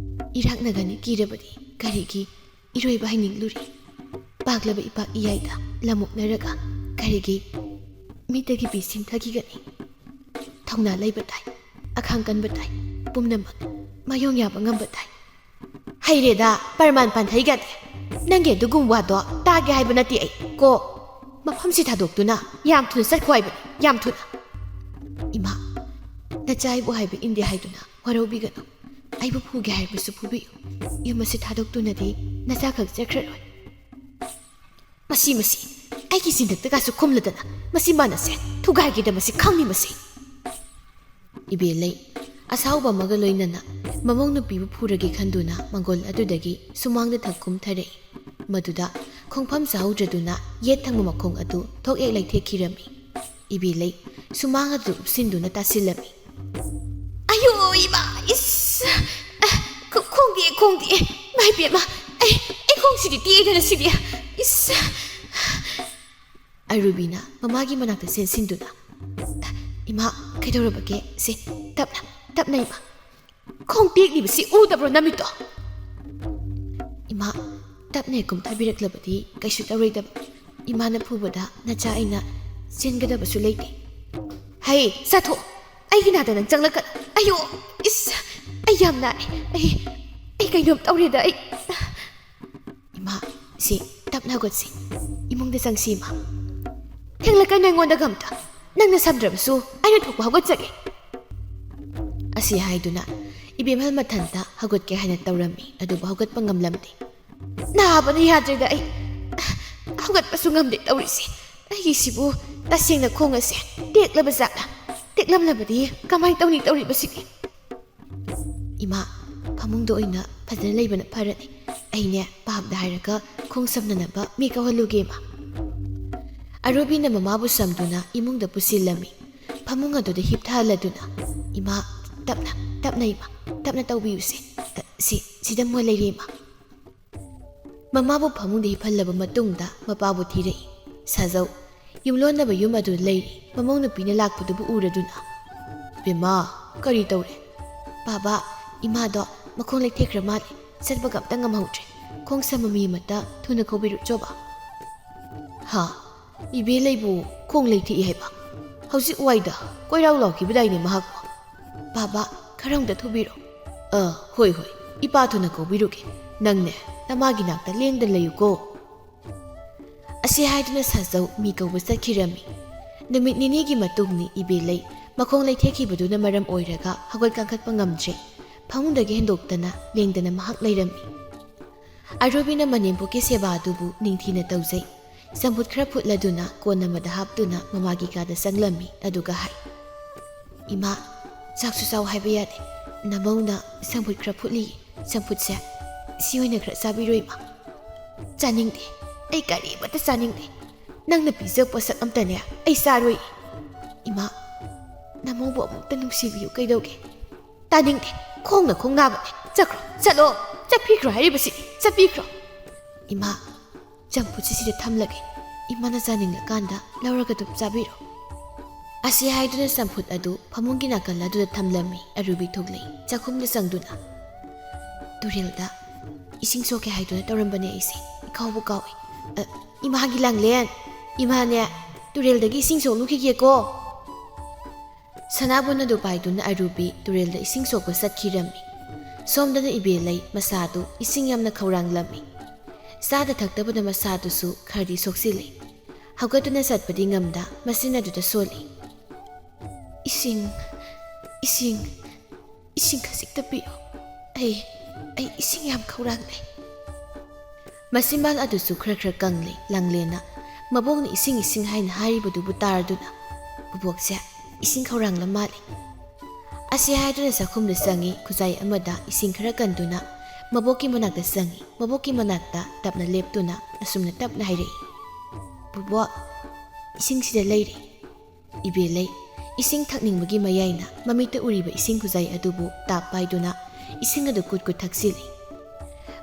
ꯏꯔꯥꯛꯅꯒꯅꯤ ꯀꯤꯔꯕꯗꯤ ꯀꯔꯤꯒꯤ ꯏꯔꯣꯏꯕ ꯍꯩꯅꯤꯡꯂꯨꯔꯤ? ꯄꯥꯛꯂꯕ ꯏꯄꯥꯛ ꯏꯌꯥꯏꯗ ꯂꯝ ꯑꯣꯛꯅꯔꯒ ꯀꯔꯤꯒꯤ ꯃꯤꯠꯇꯒꯤ ꯄꯤ ꯁꯤꯝꯊꯈꯤꯒꯅꯤ? ꯊꯧꯅꯥ ꯂꯩꯕ ꯇꯥꯏ, ꯑꯈꯥꯡ ꯀꯟꯕ ꯇꯥꯏ, ꯄꯨꯝꯅꯃꯛ ꯃꯥꯌꯣꯡ ꯌꯥꯕ ꯉꯝꯕ ꯇꯥꯏ꯫" "ꯍꯩꯔꯦꯗ, ꯄ꯭ꯔꯃꯥꯟ ꯄꯥꯟꯊꯩꯒꯗꯤ꯫ ꯅꯪꯒꯤ ꯑꯗꯨꯒꯨꯝꯕ ꯋꯥꯗꯣ ꯇꯥꯒꯦ ꯍꯥꯏꯕ ꯅꯠꯇꯦ ꯑꯩ ꯀꯣ꯫ ꯃꯐꯝꯁꯤ ꯊꯥꯗꯣꯛꯇꯨꯅ ꯌꯥꯝ ꯊꯨꯅ ꯆꯠꯈꯣ ꯍꯥꯏꯕꯅꯤ, ꯌꯥꯝ ꯊꯨꯅ꯫ ꯏꯃꯥ, ꯅꯆꯥ ꯑꯩꯕꯨ ꯍꯥꯏꯕ ꯏꯟꯗꯦ ꯍꯥꯏꯗꯨꯅ ꯋꯥꯔꯧꯕꯤꯒꯅꯨ꯫ ꯑꯩꯕꯨ ꯐꯨꯒꯦ ꯍꯥꯏꯔꯕꯁꯨ ꯐꯨꯕꯤꯌꯨ꯫ ꯌꯨꯝ ꯑꯁꯤ ꯊꯥꯗꯣꯛꯇꯨꯅꯗꯤ ꯅꯆꯥꯈꯛ ꯆꯠꯈ꯭ꯔꯔꯣꯏ꯫" "ꯃꯁꯤ, ꯃꯁꯤ, ꯑꯩꯒꯤ ꯆꯤꯟꯗꯛꯇꯒꯁꯨ ꯈꯨꯝꯂꯗꯅ ꯃꯁꯤ ꯃꯥꯅꯁꯦ ꯊꯨꯒꯥꯏꯒꯦꯗ ꯃꯁꯤ ꯈꯪꯅꯤ ꯃꯁꯤ꯫" ꯏꯕꯦꯂꯩ ꯑꯁꯥꯎꯕ ꯑꯃꯒ ꯂꯣꯏꯅꯅ ꯃꯃꯧ ꯅꯨꯄꯤꯕꯨ ꯐꯨꯔꯒꯦ ꯈꯟꯗꯨꯅ ꯃꯪꯒꯣꯜ ꯑꯗꯨꯗꯒꯤ ꯁꯨꯃꯥꯡꯗ ꯊꯛ ꯀꯨꯝꯊꯔꯛꯏ꯫ ꯃꯗꯨꯗ ꯈꯣꯡꯐꯝ ꯆꯥꯍꯧꯗ꯭ꯔꯗꯨꯅ ꯌꯦꯠ ꯊꯪꯕ ꯃꯈꯣꯡ ꯑꯗꯨ ꯊꯣꯛ ꯍꯦꯛ ꯂꯩꯊꯦꯛꯈꯤꯔꯝꯃꯤ꯫ ꯏꯕꯦꯂꯩ ꯁꯨꯃꯥꯡ ꯑꯗꯨ ꯎꯞꯁꯤꯟꯗꯨꯅ ꯇꯥꯁꯤꯜꯂꯝꯃꯤ꯫ "ꯑꯌꯣ ꯏꯃꯥ, ꯏꯁ! ꯑ, ꯈꯣ-, ꯈꯣꯡꯗꯦ, ꯈꯣꯡꯗꯦ꯫ ꯏꯃꯥ ꯏꯕꯦꯝꯃ, ꯑꯩ, ꯑꯩ ꯈꯣꯡꯁꯤꯗꯤ ꯇꯦꯛꯑꯦꯗꯅ ꯁꯤꯗꯤ꯫ ꯏꯁ!" ꯑꯔꯨꯕꯤꯅ ꯃꯃꯥꯒꯤ ꯃꯅꯥꯛꯇ ꯆꯦꯟꯁꯤꯟꯗꯨꯅ, "ꯏꯃꯥ, ꯀꯩꯗꯧꯔꯕꯒꯦ? ꯁꯦ, ꯇꯞꯅ, ꯇꯞꯅ ꯏꯃꯥ꯫ ꯈꯣꯡ ꯇꯦꯛꯂꯤꯕꯁꯤ ꯎꯗꯕ꯭ꯔꯣ ꯅꯃꯤꯠꯇꯣ?" "ꯏꯃꯥ, ꯇꯞꯅ ꯀꯨꯝꯊꯕꯤꯔꯛꯂꯕꯗꯤ ꯀꯩꯁꯨ ꯇꯧꯔꯣꯏꯗꯕ꯫ ꯏꯃꯥꯅ ꯐꯨꯕꯗ ꯅꯆꯥ ꯑꯩꯅ ꯆꯦꯟꯒꯗꯕꯁꯨ ꯂꯩꯇꯦ꯫ "ꯍꯩ, ꯆꯥꯊꯣꯛ! ꯑꯩꯒꯤ ꯅꯥꯛꯇ ꯅꯪ ꯆꯪꯂꯛꯀꯅꯨ!" "ꯑꯌꯣ! ꯏꯁ! ꯑꯩ ꯌꯥꯝ ꯅꯥꯏ꯫ ꯑꯩ, ꯑꯩ ꯀꯩꯅꯣꯝ ꯇꯧꯔꯦꯗ꯫ ꯑꯩ..." "ꯏꯃꯥ, ꯁꯤ, ꯇꯞꯅ ꯍꯧꯒꯠꯁꯤ꯫ ꯏꯃꯨꯡꯗ ꯆꯪꯁꯤ, ꯏꯃꯥ꯫" "ꯊꯦꯡꯂꯛꯀꯅꯨ ꯑꯩꯉꯣꯟꯗꯒ ꯑꯝꯇ꯫ ꯅꯪꯅ ꯁꯝꯗ꯭ꯔꯕꯁꯨ ꯑꯩꯅ ꯊꯣꯛꯄ ꯍꯧꯒꯠꯆꯒꯦ꯫" ꯑꯁꯤ ꯍꯥꯏꯗꯨꯅ ꯏꯕꯦꯝꯍꯜ ꯃꯊꯟꯇ ꯍꯧꯒꯠꯀꯦ ꯍꯥꯏꯅ ꯇꯧꯔꯝꯃꯤ, ꯑꯗꯨꯕꯨ ꯍꯧꯒꯠꯄ ꯉꯝꯂꯝꯗꯦ꯫ "ꯅꯥꯕꯅ ꯌꯥꯗ꯭ꯔꯦꯗ ꯑꯩ꯫ ꯍꯧꯒꯠꯄꯁꯨ ꯉꯝꯗꯦ ꯇꯧꯔꯤꯁꯦ꯫ ꯑꯩꯒꯤꯁꯤꯕꯨ ꯇꯁꯦꯡꯅ ꯈꯣꯡ ꯑꯁꯦ ꯇꯦꯛꯂꯕ ꯖꯥꯠꯂꯥ? ꯇꯦꯛꯂꯝꯂꯕꯗꯤ ꯀꯃꯥꯏ ꯇꯧꯅꯤ ꯇꯧꯔꯤꯕꯁꯤꯗꯤ?" "ꯏꯃꯥ, ꯐꯃꯨꯡꯗ ꯑꯣꯏꯅ ꯐꯖꯅ ꯂꯩꯕꯅ ꯐꯔꯅꯤ꯫ ꯑꯩꯅꯦ ꯄꯥꯞꯗ ꯍꯥꯏꯔꯒ ꯈꯣꯡ ꯁꯝꯅꯅꯕ ꯃꯤ ꯀꯧꯍꯜꯂꯨꯒꯦ, ꯏꯃꯥ꯫" ꯑꯔꯨꯕꯤꯅ ꯃꯃꯥꯕꯨ ꯁꯝꯗꯨꯅ ꯏꯃꯨꯡꯗ ꯄꯨꯁꯤꯜꯂꯝꯃꯤ꯫ ꯐꯃꯨꯡ ꯑꯗꯨꯗ ꯍꯤꯞꯊꯍꯜꯂꯗꯨꯅ, "ꯏꯃꯥ, ꯇꯞꯅ, ꯇꯞꯅ ꯏꯃꯥ, ꯇꯞꯅ ꯇꯧꯕꯤꯌꯨꯁꯦ꯫ ꯑ, ꯁꯤ, ꯁꯤꯗ ꯃꯣꯏ ꯂꯩꯔꯦ, ꯏꯃꯥ꯫" ꯃꯃꯥꯕꯨ ꯐꯃꯨꯡꯗ ꯍꯤꯞꯍꯜꯂꯕ ꯃꯇꯨꯡꯗ ꯃꯄꯥꯕꯨ ꯊꯤꯔꯛꯏ꯫ ꯁꯥꯖꯧ, ꯌꯨꯝꯂꯣꯟꯅꯕ ꯌꯨꯝ ꯑꯗꯨꯗ ꯂꯩꯔꯤ꯫ ꯃꯃꯧ ꯅꯨꯄꯤꯅ ꯂꯥꯛꯄꯗꯨꯕꯨ ꯎꯔꯗꯨꯅ, "ꯕꯦꯝꯃ, ꯀꯔꯤ ꯇꯧꯔꯦ?" "ꯕꯥꯕꯥ, ꯏꯃꯥꯗꯣ ꯃꯈꯣꯡ ꯂꯩꯊꯦꯛꯈ꯭ꯔ ꯃꯥꯜꯂꯦ꯫ ꯆꯠꯄꯒ ꯑꯝꯇ ꯉꯝꯍꯧꯗ꯭ꯔꯦ꯫ ꯈꯣꯡ ꯁꯝꯕ ꯃꯤ ꯑꯃꯠꯇ ꯊꯨꯅ ꯀꯧꯕꯤꯔꯛꯆꯣꯕ꯫" "ꯍꯥ? ꯏꯕꯦ ꯂꯩꯕꯨ ꯈꯣꯡ ꯂꯩꯊꯦꯛꯏ ꯍꯥꯏꯕ? ꯍꯧꯖꯤꯛ ꯋꯥꯏꯗ ꯀꯣꯏꯔꯥꯎ ꯂꯥꯎꯈꯤꯕꯗꯥꯏꯅꯦ ꯃꯍꯥꯛꯄꯨ?" "ꯕꯥꯕꯥ, ꯈꯔ ꯑꯝꯇ ꯊꯨꯕꯤꯔꯣ꯫" "ꯑ, ꯍꯣꯏ, ꯍꯣꯏ, ꯏꯄꯥ ꯊꯨꯅ ꯀꯧꯕꯤꯔꯨꯒꯦ꯫ ꯅꯪꯅꯦ, ꯅꯃꯥꯒꯤ ꯅꯥꯛꯇ ꯂꯦꯡꯗꯅ ꯂꯩꯌꯨꯀꯣ꯫" ꯑꯁꯤ ꯍꯥꯏꯗꯨꯅ ꯁꯥꯖꯧ ꯃꯤ ꯀꯧꯕ ꯆꯠꯈꯤꯔꯝꯃꯤ꯫ ꯅꯨꯃꯤꯠ ꯅꯤꯅꯤꯒꯤ ꯃꯇꯨꯡꯅꯤ ꯏꯕꯦ ꯂꯩ ꯃꯈꯣꯡ ꯂꯩꯊꯦꯛꯈꯤꯕꯗꯨꯅ ꯃꯔꯝ ꯑꯣꯏꯔꯒ ꯍꯧꯒꯠ ꯀꯥꯡꯈꯠꯄ ꯉꯝꯗ꯭ꯔꯦ꯫ ꯐꯃꯨꯡꯗꯒꯤ ꯍꯦꯟꯗꯣꯛꯇꯅ ꯂꯦꯡꯗꯅ ꯃꯍꯥꯛ ꯂꯩꯔꯝꯃꯤ꯫ ꯑꯔꯨꯕꯤꯅ ꯃꯅꯦꯝꯄꯣꯛꯀꯤ ꯁꯦꯕꯥ ꯑꯗꯨꯕꯨ ꯅꯤꯡꯊꯤꯅ ꯇꯧꯖꯩ꯫ ꯆꯝꯐꯨꯠ ꯈꯔ ꯐꯨꯠꯂꯗꯨꯅ ꯀꯣꯟ ꯑꯃꯗ ꯍꯥꯞꯇꯨꯅ ꯃꯃꯥꯒꯤ ꯀꯥꯗ ꯆꯪꯂꯝꯃꯤ, ꯑꯗꯨꯒ ꯍꯥꯏ, "ꯏꯃꯥ, ꯆꯥꯛꯁꯨ ꯆꯥꯎ ꯍꯥꯏꯕ ꯌꯥꯗꯦ꯫ ꯅꯃꯧꯅ ꯆꯝꯐꯨꯠ ꯈꯔ ꯐꯨꯠꯂꯤ꯫ ꯆꯝꯐꯨꯠꯁꯦ ꯁꯤ ꯑꯣꯏꯅ ꯈꯔ ꯆꯥꯕꯤꯔꯣ, ꯏꯃꯥ꯫" "ꯆꯥꯅꯤꯡꯗꯦ꯫ ꯑꯩ ꯀꯔꯤꯃꯠꯇ ꯆꯥꯅꯤꯡꯗꯦ꯫ ꯅꯪꯅ ꯄꯤꯖꯕ ꯄꯣꯠꯁꯛ ꯑꯝꯇꯅꯦ ꯑꯩ ꯆꯥꯔꯣꯏ꯫" "ꯏꯃꯥ, ꯅꯃꯧꯕꯨ ꯑꯃꯨꯛꯇ ꯅꯨꯡꯁꯤꯕꯤꯌꯨ ꯀꯩꯗꯧꯒꯦ?" "ꯇꯥꯅꯤꯡꯗꯦ꯫ ꯈꯣꯡꯅ ꯈꯣꯡ ꯅꯥꯕꯅꯦ꯫ ꯆꯠꯈ꯭ꯔꯣ, ꯆꯠꯂꯣ꯫ ꯆꯠꯄꯤꯈ꯭ꯔꯣ ꯍꯥꯏꯔꯤꯕꯁꯤꯗꯤ꯫ ꯆꯠꯄꯤꯈ꯭ꯔꯣ꯫" "ꯏꯃꯥ, ꯆꯝꯐꯨꯠꯁꯤ ꯁꯤꯗ ꯊꯝꯂꯒꯦ꯫ ꯏꯃꯥꯅ ꯆꯥꯅꯤꯡꯂꯀꯥꯟꯗ ꯂꯧꯔꯒ ꯑꯗꯨꯝ ꯆꯥꯕꯤꯔꯣ꯫" ꯑꯁꯤ ꯍꯥꯏꯗꯨꯅ ꯆꯝꯐꯨꯠ ꯑꯗꯨ ꯐꯃꯨꯡꯒꯤ ꯅꯥꯀꯜ ꯑꯗꯨꯗ ꯊꯝꯂꯝꯃꯤ꯫ ꯑꯔꯨꯕꯤ ꯊꯣꯛꯂꯛꯏ, ꯆꯥꯛꯈꯨꯝꯗ ꯆꯪꯗꯨꯅ꯫ "ꯇꯨꯔꯦꯜꯗ ꯏꯁꯤꯡ ꯁꯣꯛꯀꯦ ꯍꯥꯏꯗꯨꯅ ꯇꯧꯔꯝꯕꯅꯦ ꯑꯩꯁꯦ꯫ ꯏꯀꯥꯎꯕꯨ ꯀꯥꯎꯏ꯫ ꯑ, ꯏꯃꯥꯒꯤ ꯂꯥꯡꯂꯦꯟ, ꯏꯃꯥꯅꯦ, ꯇꯨꯔꯦꯜꯗꯒꯤ ꯏꯁꯤꯡ ꯁꯣꯛꯂꯨꯈꯤꯒꯦꯀꯣ꯫ ꯁꯅꯥꯕꯨꯟ ꯑꯗꯨ ꯄꯥꯏꯗꯨꯅ ꯑꯔꯨꯕꯤ ꯇꯨꯔꯦꯜꯗ ꯏꯁꯤꯡ ꯁꯣꯛꯄ ꯆꯠꯈꯤꯔꯝꯃꯤ꯫ ꯁꯣꯝꯗꯅ ꯏꯕꯦꯂꯩ ꯃꯁꯥꯗꯨ ꯏꯁꯤꯡ ꯌꯥꯝꯅ ꯈꯧꯔꯥꯡꯂꯝꯃꯤ꯫ ꯆꯥꯗ ꯊꯛꯇꯕꯅ ꯃꯁꯥꯗꯨꯁꯨ ꯈꯔꯗꯤ ꯁꯣꯛꯆꯤꯜꯂꯤ꯫ ꯍꯧꯒꯠꯇꯨꯅ ꯆꯠꯄꯗꯤ ꯉꯝꯗ ꯃꯆꯤꯟ ꯑꯗꯨꯗ ꯁꯣꯜꯂꯤ꯫ "ꯏꯁꯤꯡ, ꯏꯁꯤꯡ, ꯏꯁꯤꯡ ꯈꯖꯤꯛꯇ ꯄꯤꯌꯨ꯫ ꯑꯩ, ꯑꯩ ꯏꯁꯤꯡ ꯌꯥꯝ ꯈꯧꯔꯥꯡꯂꯦ꯫" ꯃꯆꯤꯟꯕꯥꯜ ꯑꯗꯨꯁꯨ ꯈꯔ ꯈꯔ ꯀꯪꯂꯦ꯫ ꯂꯥꯡꯂꯦꯟꯅ ꯃꯕꯣꯛꯅ "ꯏꯁꯤꯡ, ꯏꯁꯤꯡ" ꯍꯥꯏꯅ ꯍꯥꯏꯔꯤꯕꯗꯨꯕꯨ ꯇꯥꯔꯗꯨꯅ, "ꯕꯣꯕꯣꯛꯁꯦ ꯏꯁꯤꯡ ꯈꯧꯔꯥꯡꯂ ꯃꯥꯜꯂꯦ꯫" ꯑꯁꯤ ꯍꯥꯏꯗꯨꯅ ꯆꯥꯛꯈꯨꯝꯗ ꯆꯪꯉꯤ꯫ ꯈꯨꯖꯥꯏ ꯑꯃꯗ ꯏꯁꯤꯡ ꯈꯔ ꯀꯟꯗꯨꯅ ꯃꯕꯣꯛꯀꯤ ꯃꯅꯥꯛꯇ ꯆꯪꯉꯤ꯫ ꯃꯕꯣꯛꯀꯤ ꯃꯅꯥꯛꯇ ꯇꯞꯅ ꯂꯦꯞꯇꯨꯅ ꯑꯁꯨꯝꯅ ꯇꯞꯅ ꯍꯥꯏꯔꯛꯏ, "ꯕꯣꯕꯣꯛ, ꯏꯁꯤꯡꯁꯤꯗ ꯂꯩꯔꯦ꯫" ꯏꯕꯦꯂꯩ ꯏꯁꯤꯡ ꯊꯛꯅꯤꯡꯕꯒꯤ ꯃꯌꯥꯏꯅ ꯃꯃꯤꯠꯇ ꯎꯔꯤꯕ ꯏꯁꯤꯡ ꯈꯨꯖꯥꯏ ꯑꯗꯨꯕꯨ ꯇꯥꯞ ꯄꯥꯏꯗꯨꯅ ꯏꯁꯤꯡ ꯑꯗꯨ ꯀꯨꯠ ꯀꯨꯠ ꯊꯛꯆꯤꯜꯂꯤ꯫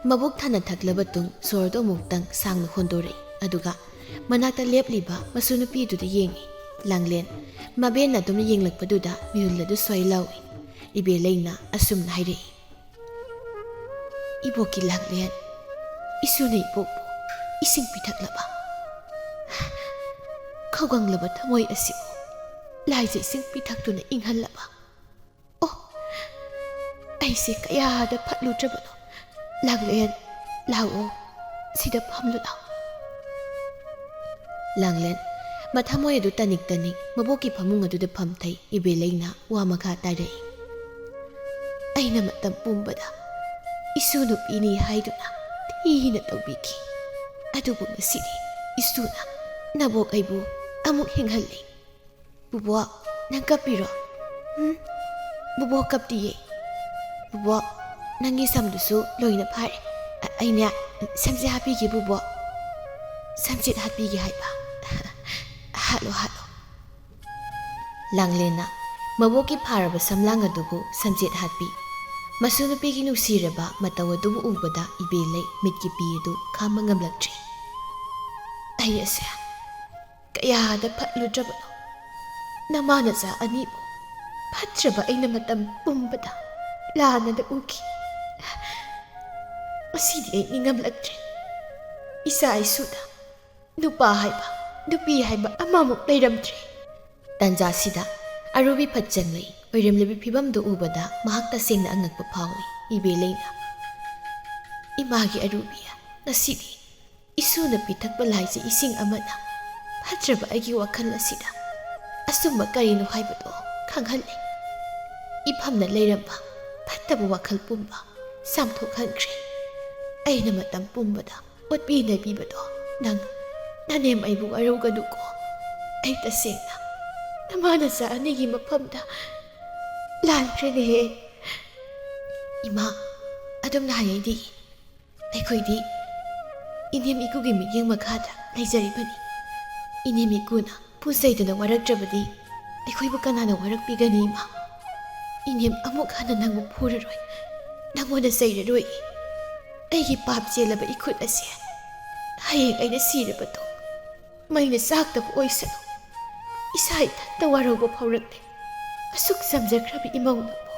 ꯃꯕꯨꯛ ꯊꯟꯅ ꯊꯛꯂꯕ ꯇꯨꯡ ꯁꯣꯔꯗꯨ ꯑꯃꯨꯛꯇꯪ ꯁꯥꯡꯅ ꯍꯣꯟꯗꯣꯔꯛꯏ, ꯑꯗꯨꯒ ꯃꯅꯥꯛꯇ ꯂꯦꯞꯂꯤꯕ ꯃꯁꯨ ꯅꯨꯄꯤꯗꯨꯗ ꯌꯦꯡꯉꯤ꯫ ꯂꯥꯡꯂꯦꯟ ꯃꯕꯦꯟꯅ ꯑꯗꯨꯝ ꯌꯦꯡꯂꯛꯄꯗꯨꯗ ꯃꯤꯍꯨꯜ ꯑꯗꯨ ꯁ꯭ꯋꯥꯏ ꯂꯥꯎꯏ꯫ ꯏꯕꯦꯂꯩꯅ ꯑꯁꯨꯝꯅ ꯍꯥꯏꯔꯛꯏ, "ꯏꯕꯣꯛꯀꯤ ꯂꯥꯡꯂꯦꯟ, ꯏꯁꯨꯅ ꯏꯕꯣꯛꯄꯨ ꯏꯁꯤꯡ ꯄꯤꯊꯛꯂꯕ? ꯈꯧꯒꯪꯂꯕ ꯊꯃꯣꯏ ꯑꯁꯤꯕꯨ ꯂꯥꯏꯖ ꯏꯁꯤꯡ ꯄꯤꯊꯛꯇꯨꯅ ꯏꯪꯍꯜꯂꯕ? ꯑꯣ, ꯑꯩꯁꯦ ꯀꯌꯥꯗ ꯐꯠꯂꯨꯗ꯭ꯔꯕꯅꯣ꯫ ꯂꯥꯡꯂꯦꯟ, ꯂꯥꯛꯑꯣ, ꯁꯤꯗ ꯐꯝꯂꯨ ꯂꯥꯛꯑꯣ꯫" ꯂꯥꯡꯂꯦꯟ ꯃꯊꯃꯣꯏ ꯑꯗꯨ ꯇꯅꯤꯛ ꯇꯅꯤꯛ ꯃꯕꯣꯛꯀꯤ ꯐꯃꯨꯡ ꯑꯗꯨꯗ ꯐꯝꯊꯩ꯫ ꯏꯕꯦꯂꯩꯅ ꯋꯥ ꯃꯈꯥ ꯇꯥꯔꯛꯏ, "ꯑꯩꯅ ꯃꯇꯝ ꯄꯨꯝꯕꯗ ꯏꯁꯨ ꯅꯨꯄꯤꯅꯤ ꯍꯥꯏꯗꯨꯅ ꯊꯤꯅ ꯇꯧꯕꯤꯈꯤ꯫ ꯑꯗꯨꯕꯨ ꯉꯁꯤꯗꯤ ꯏꯁꯨꯅ ꯅꯕꯣꯛ ꯑꯩꯕꯨ ꯑꯃꯨꯛ ꯍꯤꯡꯍꯜꯂꯤ꯫ ꯕꯨꯕꯣꯛ, ꯅꯪ ꯀꯞꯄꯤꯔꯣ? ꯎꯝ? ꯕꯨꯕꯣꯛ ꯀꯞꯇꯤꯌꯦ꯫ ꯕꯨꯕꯣꯛ, ꯅꯪꯒꯤ ꯁꯝꯗꯨꯁꯨ ꯂꯣꯏꯅ ꯐꯥꯔꯦ꯫ ꯑ-, ꯑꯩꯅꯦ, ꯁꯝꯁꯦ ꯍꯥꯠꯄꯤꯒꯦ ꯕꯨꯕꯣꯛ꯫ ꯁꯝꯁꯦꯠ ꯍꯥꯠꯄꯤꯒꯦ ꯍꯥꯏꯕ꯫ ꯍꯥꯠꯂꯣ, ꯍꯥꯠꯂꯣ꯫" ꯂꯥꯡꯂꯦꯟꯅ ꯃꯕꯣꯛꯀꯤ ꯐꯥꯔꯕ ꯁꯝꯂꯥꯡ ꯑꯗꯨꯕꯨ ꯁꯝꯖꯦꯠ ꯍꯥꯠꯄꯤ꯫ ꯃꯁꯨ ꯅꯨꯄꯤꯒꯤ ꯅꯨꯡꯁꯤꯔꯕ ꯃꯇꯧ ꯑꯗꯨꯕꯨ ꯎꯕꯗ ꯏꯕꯦꯂꯩ ꯃꯤꯠꯀꯤ ꯄꯤ ꯑꯗꯨ ꯈꯥꯝꯕ ꯉꯝꯂꯛꯇ꯭ꯔꯦ꯫ "ꯑꯩ ꯑꯁꯦ ꯀꯌꯥꯗ ꯐꯠꯂꯨꯗ꯭ꯔꯕꯅꯣ꯫ ꯅꯃꯥ ꯅꯆꯥ ꯑꯅꯤꯕꯨ ꯐꯠꯇ꯭ꯔꯕ ꯑꯩꯅ ꯃꯇꯝ ꯄꯨꯝꯕꯗ ꯂꯥꯟꯅꯗ ꯎꯈꯤ꯫ ꯉꯁꯤꯗꯤ ꯑꯩ ꯅꯤꯡꯉꯝꯂꯛꯇ꯭ꯔꯦ꯫ ꯏꯆꯥ ꯏꯁꯨꯗ ꯅꯨꯄꯥ ꯍꯥꯏꯕ, ꯅꯨꯄꯤ ꯍꯥꯏꯕ ꯑꯃꯃꯨꯛ ꯂꯩꯔꯝꯗ꯭ꯔꯦ꯫ ꯇꯥꯟꯖꯥꯁꯤꯗ ꯑꯔꯨꯕꯤ ꯐꯠ ꯆꯪꯂꯛꯏ꯫ ꯑꯣꯏꯔꯝꯂꯤꯕ ꯐꯤꯕꯝꯗꯨ ꯎꯕꯗ ꯃꯍꯥꯛ ꯇꯁꯦꯡꯅ ꯑꯉꯛꯄ ꯐꯥꯎꯏ꯫ ꯏꯕꯦꯂꯩꯅ, "ꯏꯃꯥꯒꯤ ꯑꯔꯨꯕꯤ, ꯉꯁꯤꯗꯤ ꯏꯁꯨꯅ ꯄꯤꯊꯛꯄ ꯂꯥꯏꯖ ꯏꯁꯤꯡ ꯑꯃꯅ ꯐꯠꯇ꯭ꯔꯕ ꯑꯩꯒꯤ ꯋꯥꯈꯜ ꯑꯁꯤꯗ ꯑꯆꯨꯝꯕ ꯀꯔꯤꯅꯣ ꯍꯥꯏꯕꯗꯨ ꯈꯪꯍꯜꯂꯦ꯫ ꯏꯐꯝꯅ ꯂꯩꯔꯝꯕ ꯐꯠꯇꯕ ꯋꯥꯈꯜ ꯄꯨꯝꯕ ꯆꯥꯝꯊꯣꯛꯍꯟꯈ꯭ꯔꯦ꯫ ꯑꯩꯅ ꯃꯇꯝ ꯄꯨꯝꯕꯗ ꯑꯣꯠꯄꯤ ꯅꯩꯕꯤꯕꯗꯣ ꯅꯪ, ꯅꯅꯦꯝ ꯑꯩꯕꯨ ꯋꯥꯔꯧꯒꯅꯨꯀꯣ꯫ ꯑꯩ ꯇꯁꯦꯡꯅ ꯅꯃꯥ ꯅꯆꯥ ꯑꯅꯤꯒꯤ ꯃꯐꯝꯗ ꯂꯥꯟꯈ꯭ꯔꯦꯅꯦꯍꯦ꯫ ꯏꯃꯥ, ꯑꯗꯨꯝꯅ ꯍꯥꯏ ꯑꯩꯗꯤ꯫ ꯑꯩꯈꯣꯏꯗꯤ ꯏꯅꯦꯝ ꯏꯀꯨꯒꯤ ꯃꯤꯠꯌꯦꯡ ꯃꯈꯥꯗ ꯂꯩꯖꯔꯤꯕꯅꯤ꯫ ꯏꯅꯦꯝ ꯏꯀꯨꯅ ꯐꯨ ꯆꯩꯗꯨꯅ ꯋꯥꯔꯛꯇ꯭ꯔꯕꯗꯤ ꯑꯩꯈꯣꯏꯕꯨ ꯀꯅꯥꯅ ꯋꯥꯔꯛꯄꯤꯒꯅꯤ, ꯏꯃꯥ? ꯏꯅꯦꯝ ꯑꯃꯨꯛ ꯍꯟꯅ ꯅꯪꯕꯨ ꯐꯨꯔꯔꯣꯏ, ꯅꯪꯉꯣꯟꯗ ꯆꯩꯔꯔꯣꯏ꯫ ꯑꯩꯒꯤ ꯄꯥꯞ ꯆꯦꯜꯂꯕ ꯏꯈꯨꯠ ꯑꯁꯦ ꯍꯌꯦꯡ ꯑꯩꯅ ꯁꯤꯔꯕꯗꯣ ꯃꯩꯅ ꯆꯥꯛꯇꯕ ꯑꯣꯏꯁꯅꯨ꯫ ꯏꯁꯥ ꯏꯊꯟꯇ ꯋꯥꯔꯧꯕ ꯐꯥꯎꯔꯛꯂꯦ꯫ ꯑꯁꯨꯛ ꯆꯝꯖꯈ꯭ꯔꯕ ꯏꯃꯧꯅꯕꯨ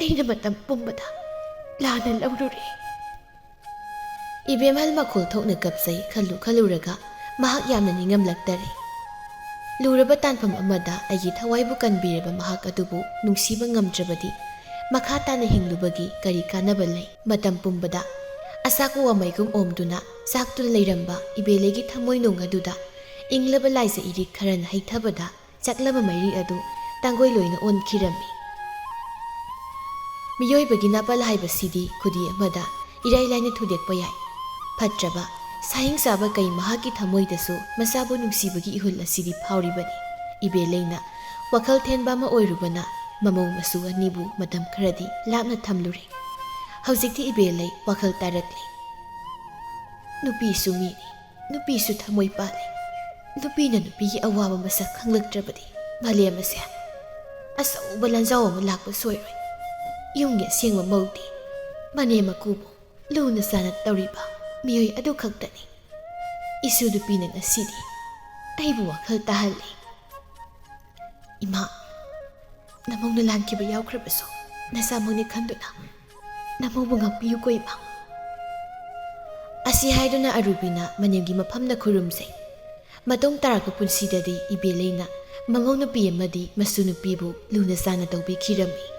ꯑꯩꯅ ꯃꯇꯝ ꯄꯨꯝꯕꯗ ꯂꯥꯟꯅ ꯂꯧꯔꯨꯔꯦ꯫" ꯏꯕꯦꯝꯍꯜ ꯃꯈꯣꯜ ꯊꯣꯛꯅ ꯀꯞꯆꯩ꯫ ꯈꯜꯂꯨ ꯈꯜꯂꯨꯔꯒ ꯃꯍꯥꯛ ꯌꯥꯝꯅ ꯅꯤꯡꯉꯝꯂꯛꯇꯔꯦ꯫ ꯂꯨꯔꯕ ꯇꯥꯟꯐꯝ ꯑꯃꯗ ꯑꯩꯒꯤ ꯊꯋꯥꯏꯕꯨ ꯀꯟꯕꯤꯔꯕ ꯃꯍꯥꯛ ꯑꯗꯨꯕꯨ ꯅꯨꯡꯁꯤꯕ ꯉꯝꯗ꯭ꯔꯕꯗꯤ ꯃꯈꯥ ꯇꯥꯅ ꯍꯤꯡꯂꯨꯕꯒꯤ ꯀꯔꯤ ꯀꯥꯟꯅꯕ ꯂꯩ? ꯃꯇꯝ ꯄꯨꯝꯕꯗ ꯑꯆꯥꯛꯄ ꯋꯥꯃꯩꯒꯨꯝ ꯑꯣꯝꯗꯨꯅ ꯆꯥꯛꯇꯨꯅ ꯂꯩꯔꯝꯕ ꯏꯕꯦꯂꯩꯒꯤ ꯊꯃꯣꯏꯅꯨꯡ ꯑꯗꯨꯗ ꯏꯪꯂꯕ ꯂꯥꯏꯖ ꯏꯔꯤꯛ ꯈꯔꯅ ꯍꯩꯊꯕꯗ ꯆꯥꯛꯂꯕ ꯃꯩꯔꯤ ꯑꯗꯨ ꯇꯥꯡꯒꯣꯏ ꯂꯣꯏꯅ ꯑꯣꯟꯈꯤꯔꯝꯃꯤ꯫ ꯃꯤꯑꯣꯏꯕꯒꯤ ꯅꯥꯄꯜ ꯍꯥꯏꯕꯁꯤꯗꯤ ꯈꯨꯗꯤ ꯑꯃꯗ ꯏꯔꯥꯏ ꯂꯥꯏꯅ ꯊꯨꯗꯦꯛꯄ ꯌꯥꯏ꯫ ꯐꯠꯇ꯭ꯔꯕ, ꯁꯥꯍꯤꯡ ꯆꯥꯕ ꯀꯩ ꯃꯍꯥꯛꯀꯤ ꯊꯃꯣꯏꯗꯁꯨ ꯃꯆꯥꯕꯨ ꯅꯨꯡꯁꯤꯕꯒꯤ ꯏꯍꯨꯜ ꯑꯁꯤꯗꯤ ꯐꯥꯎꯔꯤꯕꯅꯤ꯫ ꯏꯕꯦꯂꯩꯅ ꯋꯥꯈꯜ ꯊꯦꯟꯕ ꯑꯃ ꯑꯣꯏꯔꯨꯕꯅ ꯃꯃꯧ ꯃꯁꯨ ꯑꯅꯤꯕꯨ ꯃꯇꯝ ꯈꯔꯗꯤ ꯂꯥꯞꯅ ꯊꯝꯂꯨꯔꯦ꯫ ꯍꯧꯖꯤꯛꯇꯤ ꯏꯕꯦꯂꯩ ꯋꯥꯈꯜ ꯇꯥꯔꯛꯂꯤ꯫ ꯅꯨꯄꯤꯁꯨ ꯃꯤꯅꯤ, ꯅꯨꯄꯤꯁꯨ ꯊꯃꯣꯏ ꯄꯥꯜꯂꯤ꯫ ꯅꯨꯄꯤꯅ ꯅꯨꯄꯤꯒꯤ ꯑꯋꯥꯕ ꯃꯁꯛ ꯈꯪꯂꯛꯇ꯭ꯔꯕꯗꯤ ꯃꯥꯂꯦꯝ ꯑꯁꯦ ꯑꯆꯧꯕ ꯂꯥꯟꯖꯥꯎ ꯑꯃ ꯂꯥꯛꯄ ꯁꯣꯏꯔꯣꯏ꯫ ꯌꯨꯝꯒꯤ ꯑꯁꯦꯡꯕ ꯃꯧꯗꯤ ꯃꯅꯦꯝ ꯃꯀꯨꯕꯨ ꯂꯨꯅ ꯆꯥꯟꯅ ꯇꯧꯔꯤꯕ ꯃꯤꯑꯣꯏ ꯑꯗꯨ ꯈꯛꯇꯅꯤ꯫ ꯏꯁꯨ ꯅꯨꯄꯤꯅ ꯉꯁꯤꯗꯤ ꯑꯩꯕꯨ ꯋꯥꯈꯜ ꯇꯥꯍꯜꯂꯤ꯫ ꯏꯃꯥ, ꯅꯃꯧꯅ ꯂꯥꯟꯈꯤꯕ ꯌꯥꯎꯈ꯭ꯔꯕꯁꯨ ꯅꯆꯥꯃꯛꯅꯤ ꯈꯟꯗꯨꯅ ꯅꯃꯧꯕꯨ ꯉꯥꯛꯄꯤꯌꯨꯀꯣ ꯏꯃꯥ꯫ ꯑꯁꯤ ꯍꯥꯏꯗꯨꯅ ꯑꯔꯨꯕꯤꯅ ꯃꯅꯦꯝꯒꯤ ꯃꯐꯝꯗ ꯈꯨꯔꯨꯝꯖꯩ꯫ ꯃꯇꯨꯡ ꯇꯥꯔꯛꯄ ꯄꯨꯟꯁꯤꯗꯗꯤ ꯏꯕꯦꯂꯩꯅ ꯃꯃꯧ ꯅꯨꯄꯤ ꯑꯃꯗꯤ ꯃꯁꯨ ꯅꯨꯄꯤꯕꯨ ꯂꯨꯅ ꯆꯥꯟꯅ ꯇꯧꯕꯤꯈꯤꯔꯝꯃꯤ꯫